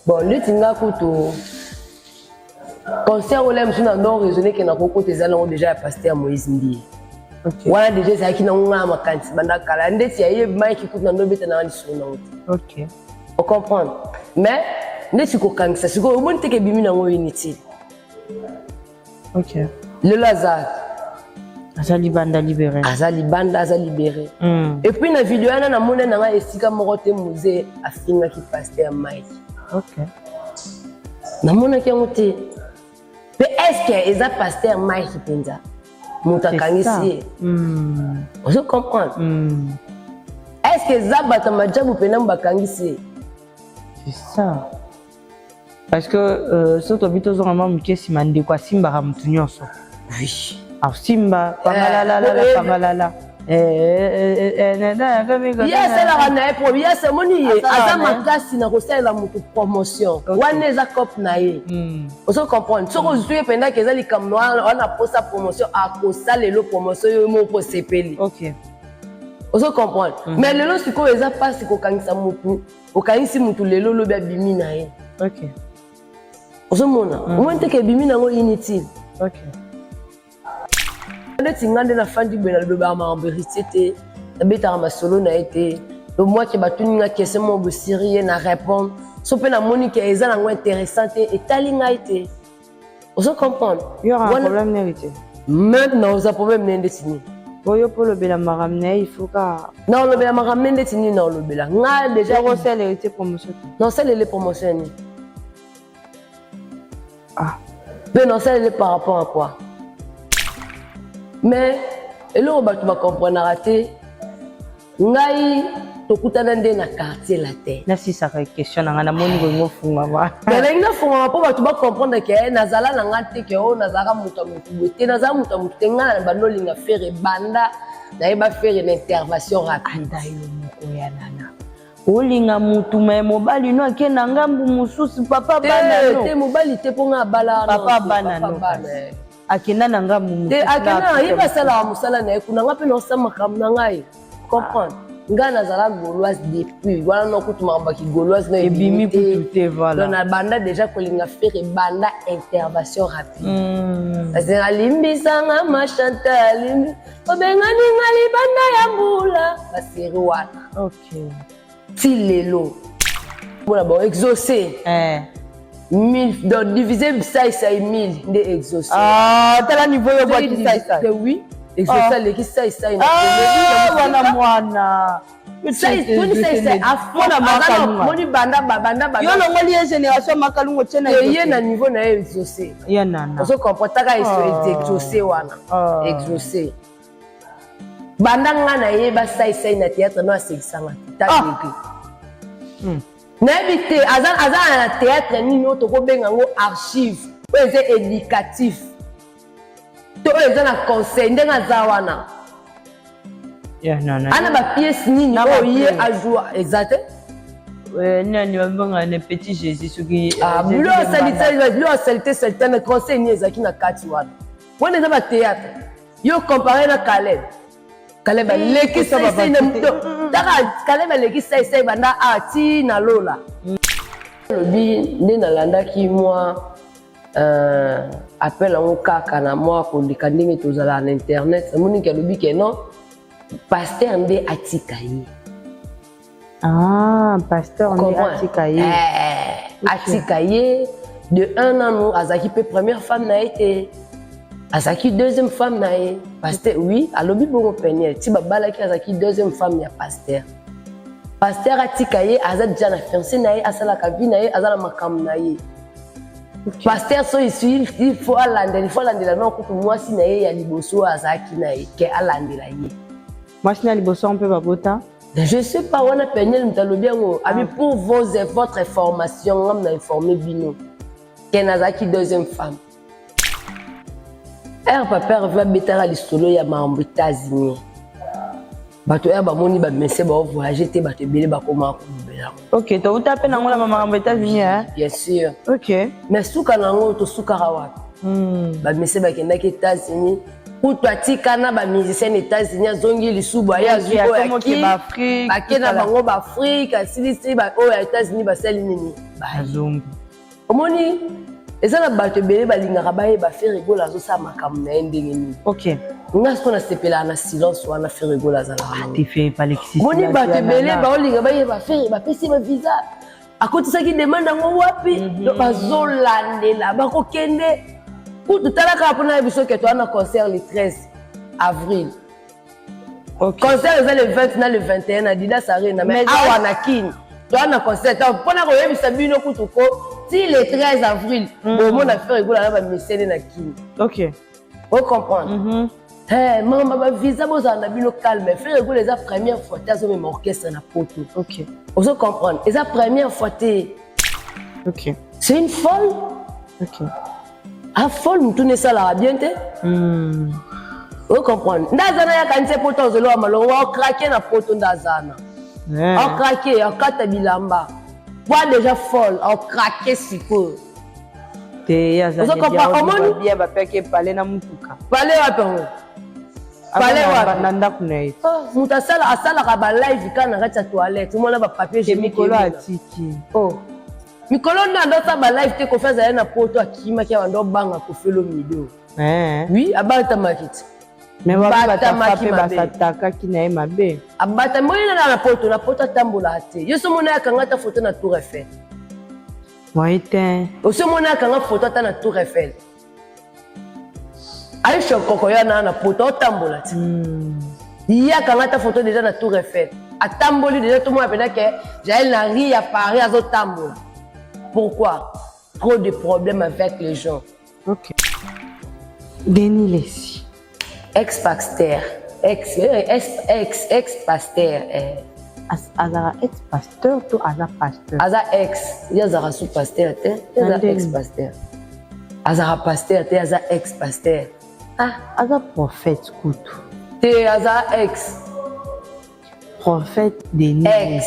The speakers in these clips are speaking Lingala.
Bon, neti nga kutu, concert oyo mosusu na ndo raisonne ke nakokota, eza nango déjà ya pasteur Moïse Mbiye. Wana déjà ezalaki nango nga na makanisi banda kala. Ndeti ya ye Mike kutu, na ndo obeta nanga lisolo nango te. Ocomprendre? Mais ndeti kokangisa sikoyo, omoni teke ebimi nango inutile. Lelo aza Aza libanda, libéré. Aza libanda, aza libéré. Et puis na video wana, namoni na ngai esika moko te Mose afingaki pasteur Mike. Namonaki yango te. Mpe est-ce eza pasteur Mike mpenza moto akangisi ye? Ozo comprendre? Est-ce eza bato ya majabu mpena bakangisi ye? C'est ça, parce que soki tobi tozonga mwa moke nsima, ndeko asimbaka motu nyonso. Asimba pangalalala, pangalala. Ye asalaka na ye pro, ye asemoni ye aza makasi na kosalela motu promotion. Wana eza cope na ye. Ozo comprendre? Soki ozwi ye mpendaki, eza likambo wana, posa promotion, akosalela promotion yo moko osepeli. Ozo comprendre? Mais lelo sikoyo eza mpasi kokangisa motu. Okangisi motu lelo, olobi abimi na ye. Ozomona, omoni teke ebimi nango inutile. Neti nga nde nafandi boye, nalobelaka makambo Héritier te, nabetaka masolo na ye te. Lomwaki batuni nga question moko bosiri ye na répondre so mpe namoni ke eza nango intéressant te, etali ngai te. Ozo comprendre? Problème na Héritier? Maintenant oza problème na ye ndeti nini? Oyo mpo olobela makambo na ye, il faut ka Na olobela makambo na ye ndeti nini? Na olobela nga déjà. Osala Héritier promotion te? Na osalele promotion ya nini? Mpe na osalele par rapport à quoi? Mais eloko bato bakomprenaka te, ngai tokutana nde na Quartier Latin. Nasisaka question na ngai, namoni kolingo ofungama. Nalingi nafungama mpo bato bacomprendre ke nazala na ngai te, ke oyo nazalaka moto ya motu boye te, nazala moto ya motu te. Ngai na bando olinga Ferre banda nayeba Ferre na Intervention Rapide. Ata yo moko ya nana olinga mutu me mobali no ake na ngambu mosusu, papa bana no. Te, mobali te, mpo ngai abala. Papa bana no akenda na ngambu. Te, akenda, ye basalaka mosala na ye kuna, nga mpe naosala makambo na ngai. Comprendre? Ngai nazala Gauloise depuis wana, nokutu makambo ya kigauloise no. Ebimi kutu te, voilà. Donc nabanda déjà kolinga Ferre banda Intervention Rapide, parce que alimbisanga ma Chantal, obengani nga libanda ya mbula, basérie wana. Ti lelo mpona bon Exaucé 1000, donc divisé Saisai 1000 nde Exaucé. Ah, tala niveau yo bwaki Saisai. Oui, Exaucé aleki Saisai. Na wana mwana. Toni Saisai moni banda banda. Yo longoli ye génération Makalungo tie na ye na niveau na ye Exaucé. Ya nana. Ozo comprendre? Taka Exaucé wana, Exaucé banda nga nayeba Saisai na théâtre no, asekisanga ta degré nayebi te. Aza na théâtre nini oyo tokobenga yango archive, oyo eza éducatif to oyo eza na conseil ndenge aza wana? Ana bapièce nini oyo ye ajoua eza te. Nani babengaka na Petit Jésus soki? Bilo asalite salite na conseil nini ezalaki na kati wana? Wana eza bathéâtre. Yo compare na Caleb. Caleb aleki Saisai na taka. Caleb aleki Saisai banda a ti na lola. Lobi nde nalandaki mwa appel yango kaka na mwa koleka ndenge tozalaka na internet, namoniki alobi ke non, pasteur nde atika ye. Ah, pasteur nde atika ye. Atika ye de un nanu azalaki mpe première femme na ye te, azalaki deuxième femme na ye, pasteur. Oui, alobi bongo Peniel ti babalaki, azalaki deuxième femme ya pasteur. Pasteur atika ye, aza déjà na fiancé na ye, asalaka vie na ye, aza na makambo na ye. Pasteur so il faut alandela, il faut alandela na kutu mwasi na ye ya liboso oyo azalaki na ye, ke alandela ye. Mwasi na liboso mpe babota? Je sais pas. Wana Peniel moto alobi yango, abi pour votre information, ngam na informe bino ke nazalaki deuxième femme. Ere papa Herve abetaka lisolo ya makambo États-Unis, bato oyo bamoni bamese baovoyage te, bato ebele bakomaka kolobela yango. Ok, touta mpe nango na bamakambo États-Unis. Bien sûr. Mais suka na yango, tosukaka wapi? Bamese bakendaki États-Unis. Kutu atika na bamusicien na États-Unis, azongi lisubu, aye azwi oyo aki bake na bango baAfrique, asilisi oyo ya États-Unis, basali nini? Bazongi. Omoni, eza na bato ebele balingaka bayeba Ferre Gola azosala makambo na ye ndenge nini. Nga siko nasepelaka na silence wana Ferre Gola azalaka. Moni, bato ebele baolinga bayeba Ferre bapesi bavisa, akotisaki demande yango wapi. Donc bazolandela, bakokende kutu. Tala kaka mpona yebi soki toza na concert le 13 avril. Concert eza le 20 na le 21 na Adidas Arena, mais awa na Kini toza na concert mpona koyebisa bino kutu ko ti le 13 avril bomona Ferre Gola na bamisene na Kini. Ocomprendre? Mama, bavisa, bozala na bino calme. Ferre Gola eza première fois te azomema orchestre na Poto. Ozo comprendre? Eza première fois te. C'est une folle. Afolle, mutuna esalaka bien te. Ocomprendre? Nde aza na yaka nse Poto, azoloba malongo, ocraquer na Poto. Nde aza na ocraquer, akata bilamba po déjà folle, ocraquer sikoyo. Te, ye azabia, bapeki pale na mutuka. Pale wapi yango? Pale wapi? Na ndako na ye. Moto asalaka balive kaka na kati ya toilette, omona bapapier. Mikolo atiki. Oh, mikolo nde ando asala balive te. Kofi azali na Poto, akimaki awa, ndo obanga Kofi Olomide. Oui, abatamaki ti. Mais batamaki basatakaki na ye mabe. Abatami oyina na Poto, na Poto atambolaka te. Yo so mona akanga ata foto na Tour Eiffel? Moye te. Osi omona akanga foto ata na Tour Eiffel? Aisha Koko ya na Poto otambola ti. Ye akanga ata foto déjà na Tour Eiffel? Atamboli déjà, tomona mpenza ke Jael na rue ya Paris azotambola. Pourquoi trop de problèmes avec les gens? Ok, Denis Lesi. Ex pasteur, ex ex ex ex pasteur eh. Azalaka ex pasteur to aza pasteur? Aza ex. Ye azalaka su pasteur te, ye aza ex pasteur. Azalaka pasteur te, aza ex pasteur. Ah, aza prophète kutu. Te, aza ex. Prophète Denis. Ex.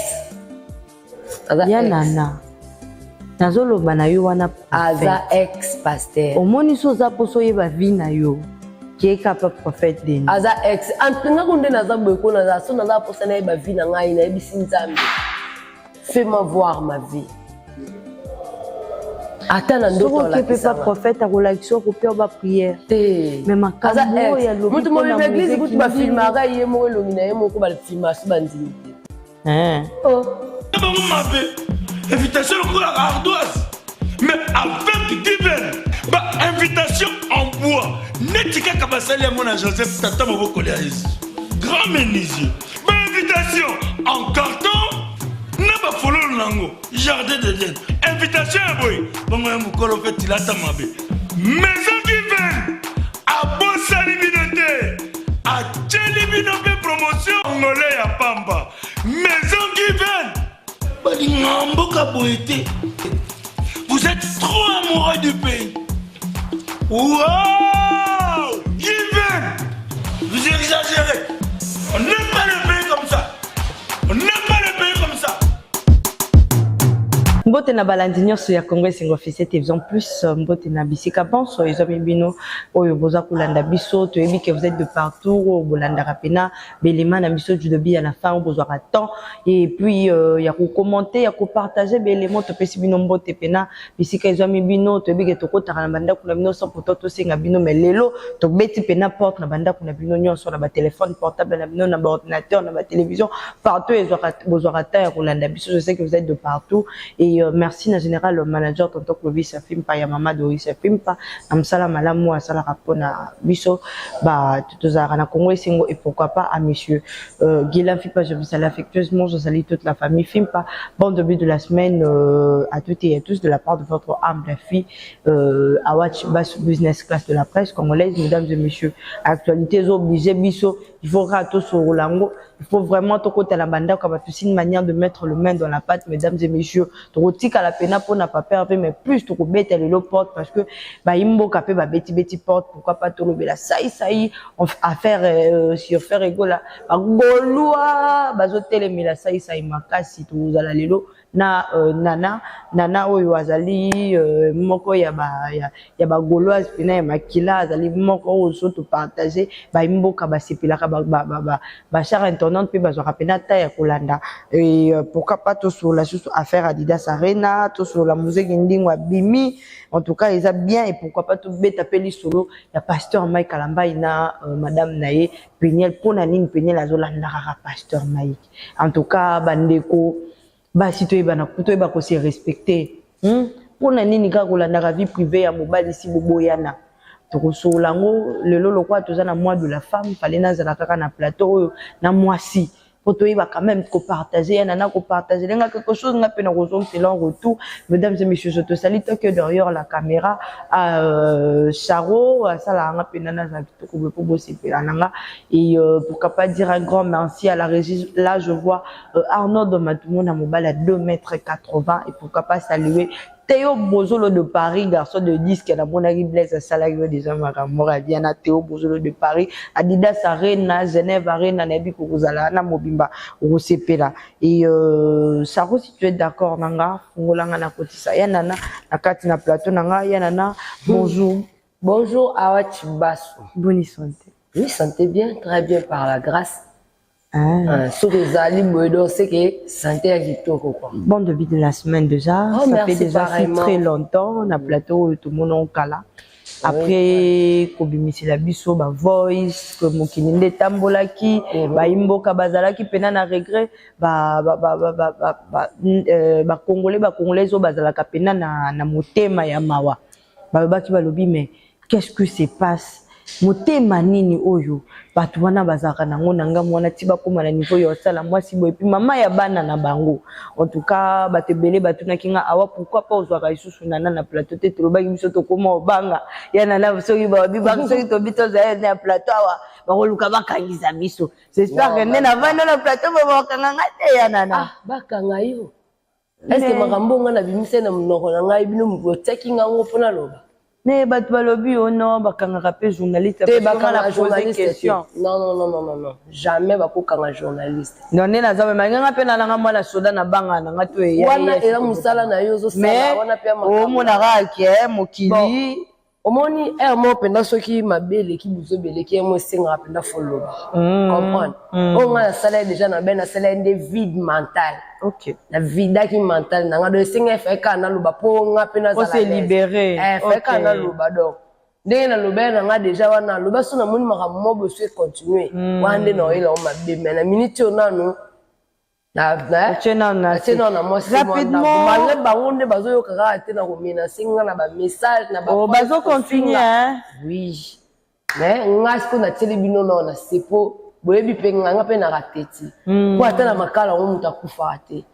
Aza ya ex. Nana, nazoloba na yo wana. Aza ex pasteur. Omoni, so oza mposo oyeba vie na yo, keka pa prophète Denis. Aza ex. Ngako nde naza boye ko naza so naza mposa nayeba vie na ngai, nayebisi Nzambe: "Fais-moi voir ma vie." Ata na ndoto. Soki oke mpe pa prophète, akolakisa, okopia baprière. Te. Mais makambo oyo alobi moto mobimba, église kutu bafilmaka ye moko, elongi na ye moko bafilmaka, so bandimi te. Bango mabe, invitation lokola ardoise, mais avec Given, bainvitation en bois neti kaka basali yango na Joseph, tata mobokoli ya Yesu, grand menuisier. Bainvitation en carton na bafololo nango, jardin d'Eden. Invitation ya boye bongo ya mokolo mpe tilata mabe. Maison Given abosani bino te, atieli bino mpe promotion ngole ya pamba. Maison Given balinga mboka boye te. Vous êtes trop amoureux du pays. Wow, Given, vous exagérez. On n'aime pas le pays comme ça, on n'aime pas le pays comme ça. Mbote na balandi nyonso ya Congo Esengo Officiel Télévision Plus. Mbote na bisika bonso ezwami bino oyo boza kolanda biso. Toyebi ke vous êtes de partout oyo bolandaka mpena belema na biso du début à la fin, oyo bozwaka temps et puis ya kocommenter, ya kopartager belemo. Topesi bino mbote mpena bisika ezwami bino. Toyebi ke tokotaka na bandako na bino sans pourtant tosenga bino, mais lelo tobeti mpena porte na bandako na bino nyonso, na batelefone portable na bino, na baordinateur, na batélévision, partout bozwaka temps ya kolanda biso. Je sais que vous êtes de partout et merci na général manager tonton Clovis Fimpa ya mama Doris Fimpa na mosala malamu asalaka mpona biso ba tozalaka na Congo Esengo, et pourquoi pas à monsieur Guilain Fimpa. Je vous salue affectueusement, je salue toute la famille Fimpa. Bon début de la semaine à toutes et à tous de la part de votre humble fille Awach Bass, business class de la presse congolaise. Mesdames et messieurs, actualité obligée biso. Il faut kaka tosolola yango, il faut vraiment tokota na bandako ya bato. C'est une manière de mettre le main dans la pâte, mesdames et messieurs. Tokotikala pena mpona papa Hervé, mais plus tokobeta lelo porte parce que bayimboka mpe babetibeti porte. Pourquoi pas tolobela saisai affaire sur Ferre Gola? Bagaulois bazotelemela saisai makasi. Tokozala lelo na Nana Nana oyo azali moko ya bagauloise mpena ya makila, azali moko oyo so topartage, bayimboka basepelaka, bachers internautes mpe bazwaka mpena ta ya kolanda. Et pourquoi pas tosolola susu affaire Adidas Arena, tosolola Muzeki Ndingo abimi. En tout cas eza bien. Et pourquoi pas tobeta mpe lisolo ya pasteur Mike Kalambai na madame na ye Peniel? Mpona nini Peniel azolanda kaka pasteur Mike? En tout cas, bandeko basi, toyebana, toyeba kose respecter. Mpona nini kaka kolandaka vie privée ya mobali si boboyana? Tokosolola yango lelo. Lokola toza na mois de la femme, fale nazala kaka na plateau oyo na mwasi po toyeba quand même kopartage ya nana, kopartage lenga quelque chose. Nga mpe na kozongisela en retour. Mesdames et messieurs, je te salue, toi que derrière la caméra, Charo asalaka nga mpena nazala kitoko boye mpo bosepela na nga. Et pourquoi pas dire un grand merci à la régie? Là je vois Arnaud Matumona, mobali à 2 mètres 80. Et pourquoi pas saluer Théo Bozolo de Paris, garçon de disque, namonaki Blaise asalaki yo déjà makambo moko ya bien na Théo Bozolo de Paris. Adidas Arena, Genève Arena, nayebi kokozala na mobimba, okosepela. Et Saro, si tu es d'accord na nga, fungola nga na kotisa ya Nana na kati na plateau na nga. Ya Nana, bonjour. Bonjour Awa Chibasu. Boni santé? Oui, santé bien, très bien par la grâce. Ah. Soki ezali boye, donc c'est que santé ya kitoko quoi. Bon début de la semaine déjà. Oh, ça merci, fait déjà si pareillement. très longtemps na plateau oyo tomona okala après kobimisela biso bavoice ke mokili nde etambolaki. Bayimboka bazalaki mpena na regret, bacongolais, bacongolaise oyo bazalaka mpena na motema ya mawa, balobaki, balobi: "Mais qu'est-ce que se passe? Motema nini oyo bato wana bazalaka nango na ngambo wana ti bakóma na niveau ya osala mwasi boye, epi mama ya bana na bango?" En tout cas, bato ebele batunaki nga awa: "Pourquoi pas ozwaka lisusu Nana na plateau te?" Tolobaki biso tokóma obanga ya Nana. Soki babi, soki tobi tozala na plateau awa, bakoluka bakangisa biso. J'espère que nde navandi na plateau bo bakanga nga te, ya Nana. Ah, bakanga yo? Est-ce makambo nga nabimisa na monoko na ngai, bino botiaki ngango mpo naloba? Mais bato balobi o non, bakangaka mpe journaliste. Te, bakanga journaliste te. Non, non, non, non, non, jamais bakokanga journaliste. Non, nde naza malinganga mpe nalanga mwana soda na banga nanga to. Wana eza mosala na yo ozosala wana mpe. Omonaka ke mokili. Omoni aire moko mpenza, soki mabe eleki, buzoba eleki, ye mo esengaka mpenza foloba comprendre. Oyo ngai nasala ye déjà na be, nasala ye nde vide mental. Navidaki mental na nga, donc esenga efai kaka naloba mpo nga mpe nazala libéré. Efai kaka naloba. Donc ndenge naloba ye na nga déjà wana, aloba so namoni makambo mo boso econtinue wana, nde naoyela ngo mabe. Mais na minute oyo nanu atie nano na mwasi, malgré bango nde bazoyoka kaka te na komenacer nga na bamessage na Bazocontinue? Oui, mais nga sikoyo natieli bino nao na sepo, boyebi mpe nga mpe naka teti po ata na makala yango moto akufaka te,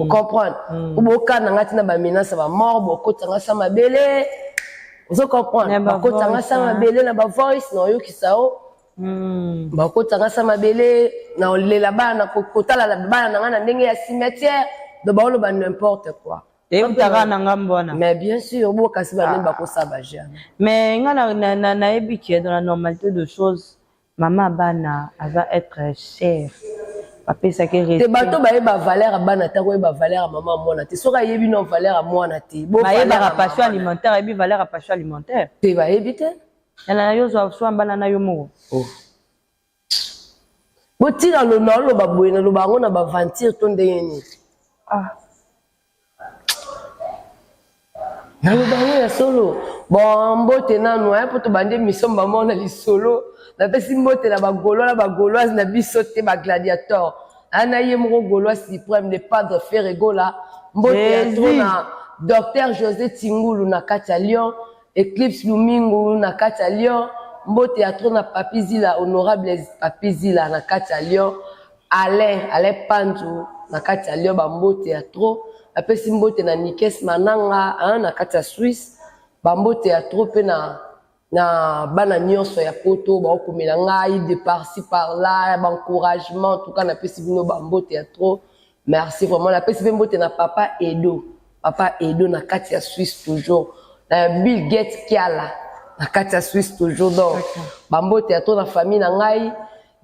ocomprendre? Po bokana nga ntina bamenace ya bamort, bokotanga sa mabele, ozo comprendre? Bakotanga sa mabele na bavoice na oyokisa o, bakotanga sa mabele na olela bana, kotala bana na nga na ndenge ya cimetière. Donc baoloba n'importe quoi. Eutaka na ngambo wana. Mais bien sûr, bo kasi banini bakosala bagene. Mais nga nayebi ke dans la normalité de choses, mama bana aza être cher, bapesaki. Te, bato bayeba valeur ya bana te, koyeba valeur ya mama mwana te. Soki ayebi no valeur ya mwana te. Bayebaka pension alimentaire, ayebi valeur ya pension alimentaire. Te, bayebi te. Yana na yo, zwa swa bana na yo moko. Oh. Botika na oloba boye, naloba yango na baventure to ndenge nini? Ah. Naloba yango ya solo. Bon, mbote nanu aya mpo tobandi émission bamona lisolo. Napesi mbote na bagaulois na bagauloise na biso te, bagladiator aya na ye moko Gaulois suprême de Padre Ferre Gola. Mbote ya tro na docteur José Tingulu na kati ya Lyon, Eclipse Lumingu na kati ya Lyon. Mbote ya tro na Papi Zila, honorable Papi Zila na kati ya Lyon, Alain, Alain Panzu na kati ya Lyon. Bambote ya tro napesi mbote na Nikes Mananga, na kati ya Suisse. Bambote ya tro mpe na Na bana nyonso ya poto baokomela ngai de par-ci par-là, baencouragement. En tout cas, napesi bino bambote ya trop. Merci vraiment. Napesi mpe mbote na papa Edo, papa Edo na kati ya Suisse toujours, na Bill Gates Kiala na kati ya Suisse toujours. Donc bambote ya trop na famille na ngai,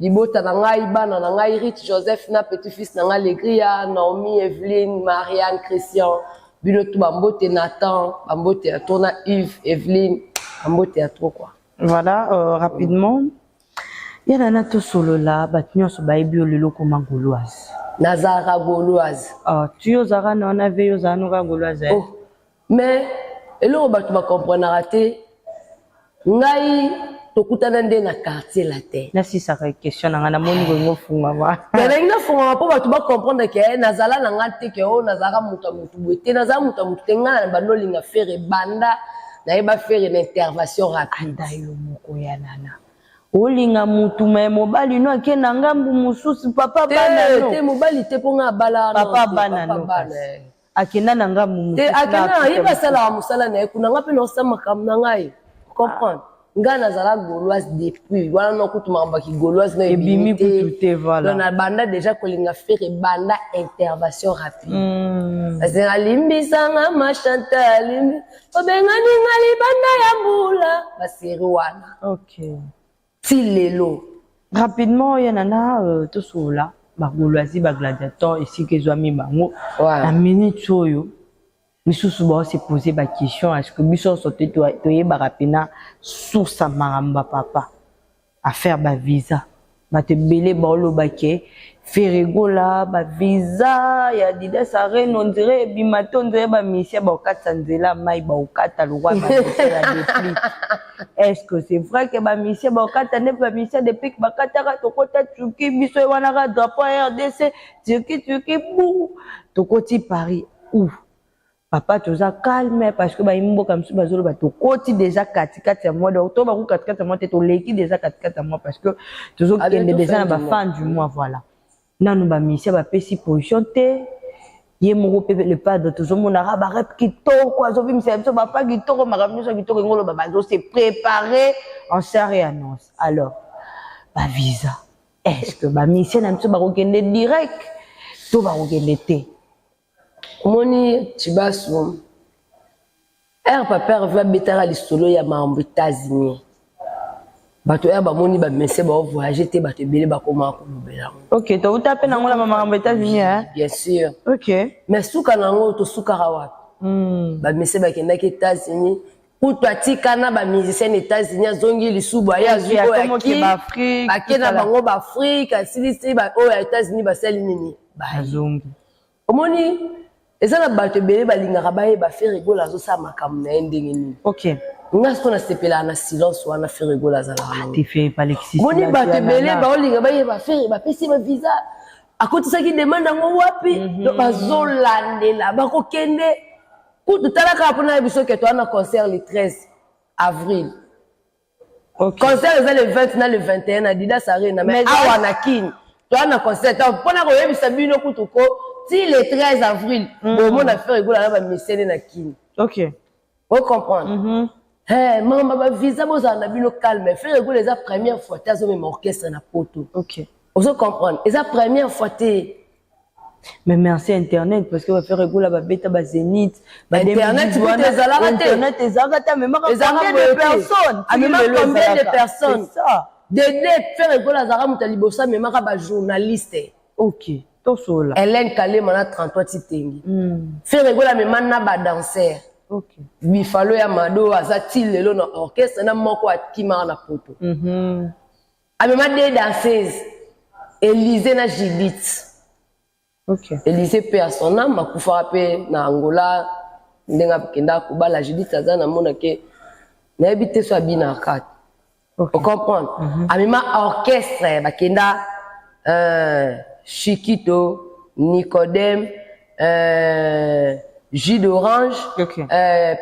libota na ngai, bana na ngai, Rit, Joseph na petit fils na ngai Legria, Naomi, Eveline, Marianne, Christian, bino tu bambote. Nathan, bambote ya trop na Yves, Eveline, bambote ya trop quoi. Voilà, rapidement ya Nana, tosolola. Bato nyonso bayebi yo lelo koma Gauloise. Nazalaka Gauloise. Oh, tu ozalaka na wana ve, ozala noka Gauloise, eh? Oh. Mais eloko bato bakomprenaka te, ngai tokutana nde na Quartier Latin. Nasisaka question na ngai, namoni kolingi ofungama. Nalingi nafungama mpo bato bacomprendre ke nazala na nga te, ke oyo nazalaka moto ya motu boye te, nazala moto ya motu te. Ngai na bando olinga Ferre, banda nayeba Ferre na Intervention Rapide. Ata yo moko ya Nana olinga mutu me mobali no ake na ngambu mosusu, papa bana no. Te, mobali te, mpo ngai abala. Papa bana no akenda na ngambu. Te, akenda, ye basalaka mosala na ye kuna, nga mpe naosala makambo na ngai, comprendre? Ngai nazala Gauloise depuis wana, nakutu makambo ya kigauloise no. Ebimi kutu te, voilà. Na banda déjà kolinga Ferre banda Intervention Rapide. Parce que alimbisanga ma Chantal, alimbi obengani nga libanda ya mbula, basérie wana. Ti lelo. Rapidement ya Nana, tosolola bagauloisi, bagladiateur, esika ezwami bango na minute oyo. Misusu baose pose baquestion: est ce que biso nyonso te toyebaka mpena source ya makambo ya papa, affaire bavisa? Bato ebele baoloba ke Ferre Gola, bavisa ya Adidas Arena, on dirait ebima te, on dirait bamusicien baokatisa nzela mai, baokata lokwa bamusicien ya Déplick. Est ce que c'est vrai ke bamusicien baokata nde bamusicien Déplick bakataka? Tokota Turquie, biso ye wana ka drapeau ya RDC, Turquie, Turquie bu tokoti Paris ou papa toza calme, parce que bayi mboka mosusu bazoloba tokoti déjà katikati ya mois. Donc to baku katikati ya mois te, toleki déjà katikati ya mois, parce que tozokende déjà na bafin du mois. Voilà, nanu bamusicien bapesi position te. Ye moko mpe le padre, tozomonaka barep kitoko, azobimisa biso bapa kitoko, makambo nyonso kitoko. Yango oloba bazose préparer en chair et annonce. Alors bavisa, est ce que bamusicien na biso bakokende direct to bakokende te? Omoni, Cibasu, ere papa Herve abetaka lisolo ya makambo États-Unis, bato oyo bamoni bamese baovoyage te, bato ebele bakomaka kolobela yango. Ok, touta mpe nango na bamakambo États-Unis, hein? Bien sûr. Mais suka na yango tosukaka wapi? Bamese bakendaki États-Unis, kutu atika na bamusicien na États-Unis, azongi lisubu, aye azwi oyo ake na bango baAfrike, asilisi oyo ya États-Unis, basali nini? Bazongi. Omoni, eza na bato ebele balingaka bayeba Ferre Gola azosala makambo na ye ndenge nini. Nga siko nasepelaka na silence wana Ferre Gola azalaka. Moni, bato ebele baolinga bayeba Ferre bapesi bavisa, akotisaki demande yango wapi. Donc bazolandela, bakokende kutu. Tala kaka mpona yebi soki toza na concert le 13 avril. Concert eza le 20 na le 21 na Adidas Arena, mais awa na Kini toza na concert mpona koyebisa bino kutu ko ti le 13 avril bomona Ferre Gola na bamisele na Kini. Ocomprendre? Makambo bavisa, bozala na bino calme. Ferre Gola eza première fois te azomema orchestre na poto. Ozo comprendre? Eza première fois te. Mais merci internet, parce que baFerre Gola babeta bazénith. Internet kutu ezalaka te. Internet ezalaka te. Amemaka combien de personnes? Amema combien de personnes? Dede, Ferre Gola azalaka moto ya liboso amemaka bajournaliste. Ok, tosola. Hélène Kalema na 33 Titengi. Ferre Gola amema na badanser. Bifalo ya Mado aza ti lelo na orchestre, na moko akimaka na poto. Amema deux danseuses, Élysée na Judith. Élysée mpe ya son âme, akufaka mpe na Angola ndenge akendaka kobala. Judith aza namonake, nayebi te so abinaka te. Ocomprendre? Amema orchestre, bakenda Chikito, Nicodème, jus d'orange,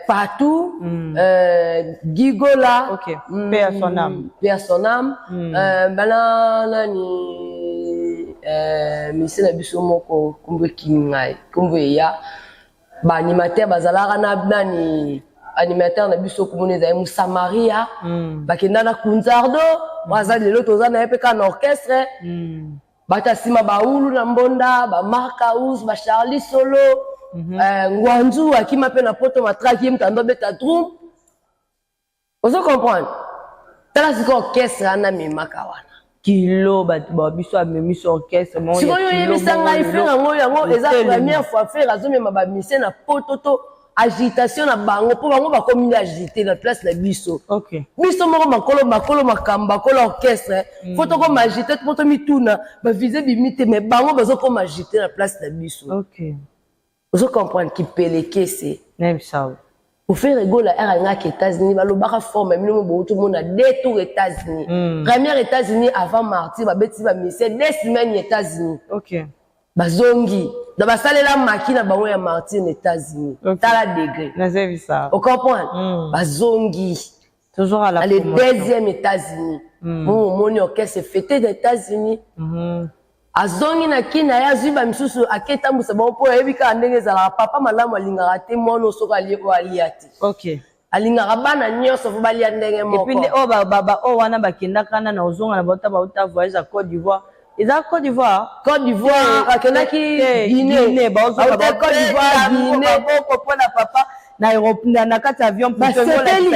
Patou, Gigola. Paix à son âme. Paix à son âme. Bana nani, mise na biso moko, kombo ekimi ngai, kombo eya. Baanimateur bazalaka na nani? animateur na biso komona ezali Musamaria. Bakenda na Kunzardo oyo aza lelo, toza na ye mpe kaka na orchestre. Bato ya nsima, baulu na mbonda, bamark House, bacharlie Solo, Ngwanzu akima mpe na Poto, matraki ye moto ando abeta drum. Ozo comprendre? Tala sikoyo orchestre wana amemaka wana. Kilo bato ba biso amemi so orchestre moko ya Sikoyo kilo. Oyebisa Moko ngai, lelo Ferre yango eza otelemi. Première fois Ferre azomema bamusiciens na Poto to agitation na bango, mpo bango bakomi nde agité na place na biso. Biso moko makolo makolo makambo bakolo orchestre, faut tokoma agité mpo tomituna bavisa bimi te, mais bango bazokoma agité na place na biso. Ozo comprendre kipelekese? Nayebisa yo. OFerre Gola ere alingaki États-Unis, balobaka forme bino mo bouti omona deux tours États-Unis. Première États-Unis avant Martyr, babeti bamusiciens 2 semaines États-Unis. Bazongi na basalela maki na bango ya Martyr na États-Unis. Tala degré. Nazebisa. Ocomprendre? Bazongi. Toujours à la na le promotion. Deuxième États-Unis, mo omoni orchestre fête na États-Unis. Azongi na kini, aye azwi bamisusu, ake etambwisa bango, mpo ayebi kaka ndenge ezalaka. Papa malamu alingaka te mwana oyo soki alie oyo alia te. Alingaka bana nyonso fo balia ndenge Et puis moko. Nde oyo oyo wana bakendaka na ozonga na bauta voyage ya Côte d'Ivoire, eza Côte d'Ivoire. Côte d'Ivoire, akendaki Guinée. Guinée, baozonga. Auta Côte d'Ivoire, Guinée. Maboko mpona papa na kati ya avion. Basepeli.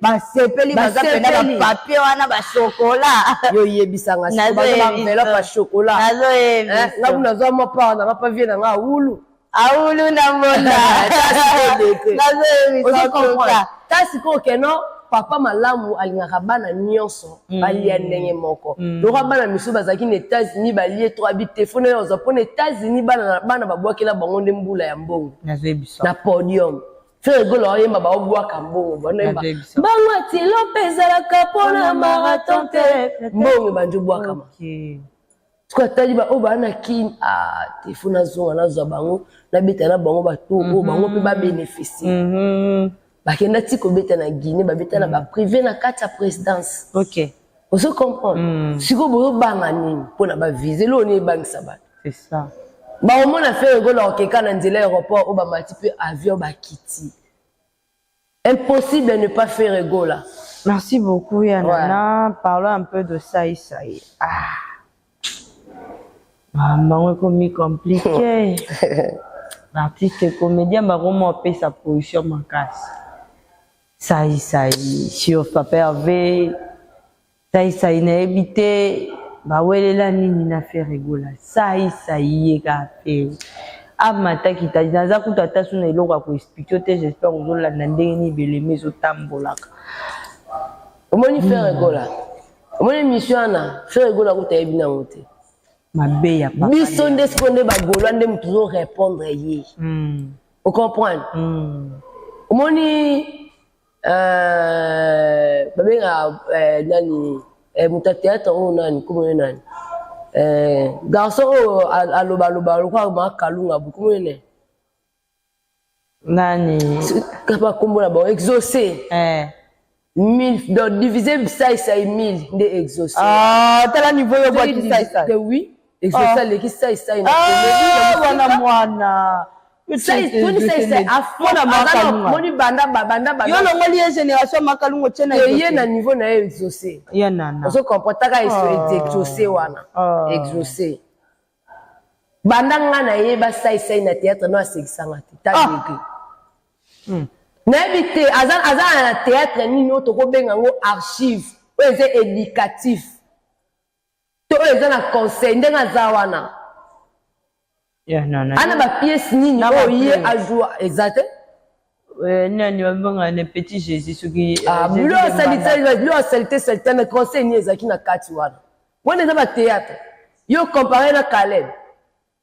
Basepeli, baza pena Basepeli. Bapapier wana, bachocolat. Yo oyebisanga. Nazoyebisa. Baenveloppe ya chocolat. Nazoyebisa. Nga kuna nazwa mwa part nanga pa vie nanga awulu. Awulu na mbonda. Nazoyebisa. Ta sikoyo keno papa malamu alingaka bana nyonso balia ndenge moko. Lokwa bana misusu bazalaki na États-Unis, balie to abi te, fo nayo ozwa mpona États-Unis. Bana bana babwakela bango nde mbula ya mbongo. Nazoyebisa. Na podium, Ferre Gola oyemba, baobwaka mbongo, banoyemba. Nazoyebisa. Mbongo atilo mpe ezalaka mpona marathon te, mbongo ebandi obwakama. Sikoyo atali baoyo baa na Kini, ah te, fo nazonga, nazwa bango, nabeta na bango bato oyo bango mpe babénéficie. Bakenda ti kobeta na Guinée, babeta na baprivé na kati ya présidence. Ozo comprendre? Sikoyo bozobanga nini mpona bavisa? Eloko nini ebangisa bato? C'est ça. Baomona Ferre Gola okeka na nzela aéroport oyo bamati mpe avion bakiti, impossible ne pas Ferre Gola. Merci beaucoup, Yanana. Parlons un peu de ça et ça. Ah. Bango ekomi compliqué. Artiste comédien bakoma opesa position makasi. Sai Sai sur Papa Hervé. Sai Sai, nayebi te bawelela nini na Ferre Gola. Sai Sai ye kaka pe amataki ta naza kutu ata so na eloko ya koexpliquer te. J'espère ozolanda ndenge nini belemi ezotambolaka. Omoni Ferre Gola, omoni émission wana, Ferre Gola kuta yebi nango te. Mabe ya papa. Biso nde sikoyo nde bagaulois nde moto ozorépondre ye. Ocomprendre? Omoni, babengaka nani, moto ya théâtre oyo nani, komona nani, garçon oyo alobaloba lokola makalunga, komona nani? Nani? Kapa kombo na bango Exaucé. 1000, donc divisé Sai Sai 1000 nde Exaucé. Ah, tala niveau yo bwaki Sai Sai. Oui, Exaucé aleki Sai Sai na Ah, wana mwana. Toni Sai Sai Mwana Makalunga. moni banda banda Yo banda. longoli ye génération Makalunga, tie na ye na niveau na ye Exaucé. Ya nana. Ozo comprendre? Taka Ah. Exaucé wana. Ah. Exaucé, banda nga nayeba Sai Sai na théâtre no, asekisanga te ta Ah. degré nayebi te aza na théâtre nini oyo tokobenga yango archive, oyo eza éducatif to oyo eza na conseil ndenge aza wana. Ya nana. Ana bapièce nini Na oyo ye bapièce. ajoua eza te. Nani babengaka ne petit Jésus soki Ah, Jésus bilo de asali Mbanda. te, bilo asali te, sali te na conseil nini ezalaki na kati wana? Wana eza bathéâtre. Yo compare na Caleb.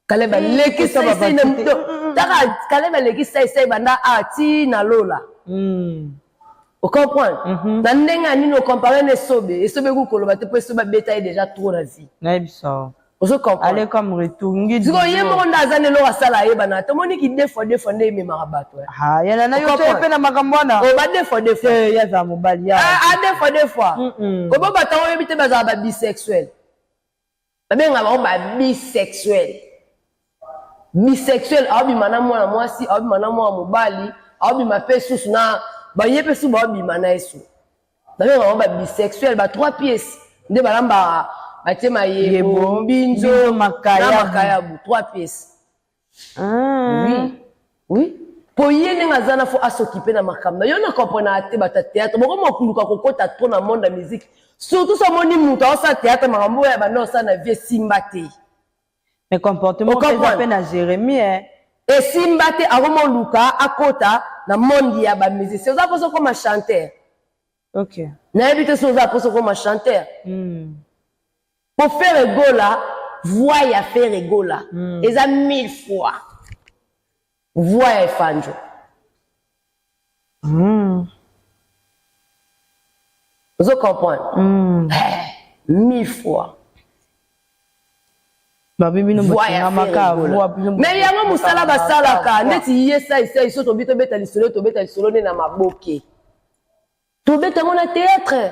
Caleb aleki kota Sai Sai na babatite. taka. Caleb aleki Sai Sai banda a ti na lola. Ocomprendre? Na ndenge ya nini ocompare na Esobe? Esobe kukoloba te, mpo Esobe abeta ye déjà trop na vie. Nayebi so. Ozo comprendre? Aller comme retour ngi. Sikoyo ye moko nde aza na eloko asala, ayebana. Tomoniki deux fois deux fois nde ememaka bato, eh. Ah, ya nana, yo Ocomprendre? te mpe na makambo wana. Oba deux fois deux fois. Te, ya za mobali ya. Ah, ah, deux fois deux fois. Kobo bato yango oyebi te, bazala babisexuel, babengaka bango babisexuel. Bisexuel aobima na mwana mwasi, aobima na mwana mobali, aobima mpe susu na Baye mpe su baobima na ye su. Babenga bango ba bisexuel, ba trois pièces nde balambaka, batie mayebo, mbinzo na makayabu, trois pièces. Ah. Oui, po ye ndenge aza na, faut as'occuper na makambo na yo. Na comprendre te, bato ya théâtre bokoma koluka kokota trop na monde ya musique, surtout so omoni moto aosala théâtre, makambo oyo ya banda osala na vie esimba te. Mais comportement Ocomprendre? mpe na Jérémie, eh. Esimba te, akoma oluka akota na monde ya bamusicien. Oza mposa okoma chanteur? Nayebi te so oza mposa okoma chanteur. Po Ferre Gola, voix ya Ferre Gola eza mille fois voix ya Efanjo. Ozo comprendre? Mille fois. Babi bino voix ya botingamaka Ferre Gola. voix bino. Mais yango mosala basalaka ndeti ye saisai. So tobi tobeta lisolo, tobeta lisolo nde na maboke, tobeta yango na théâtre,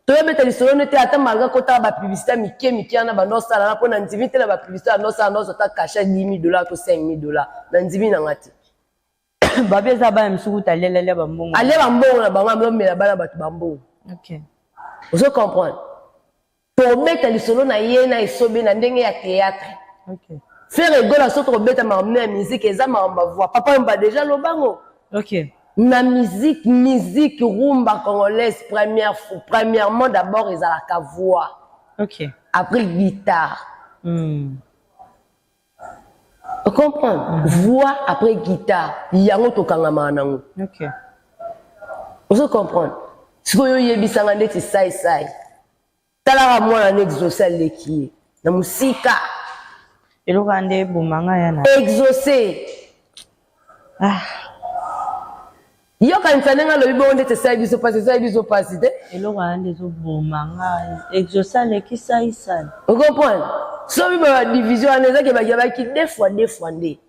toyobeta lisolo nde te. Ata malgré kotala bapublicité mike mike wana bando osala na mpo na ndimi te na bapublicité bando osala nyonso, ata cachet 10 000 $ to 5 000 $, na ndimi nanga te. Babi eza bana misuku talialalia bambongo. Alia bambongo na bango, amomela bana bato bambongo. Ozo comprendre? Tobeta lisolo na ye na esobe na ndenge ya théâtre. Ferre Gola, so tokobeta makambo ya musique, eza makambo ya voix. Papa Yomba déjà lobango. Na musique, musique rumba congolaise, première, premièrement d'abord ezalaka voix. Après guitare. Comprendre? Voix après guitare, yango tokangamaka nango. Ozo comprendre? Sikoyo oyebisanga ndeti saisai, talaka mwana na Exaucé, aleki ye na mosika. Eloko wana nde ebomanga ya na Exaucé. Ah. Yokanisa ndenge alobi bongo, ndeti esali biso mpasi, esali biso mpasi te. Eloko wana nde ezoboma nga, Exaucé aleki saisai. Ocomprendre? Soki ba division wana ezaki bakiyabaki deux fois, deux fois nde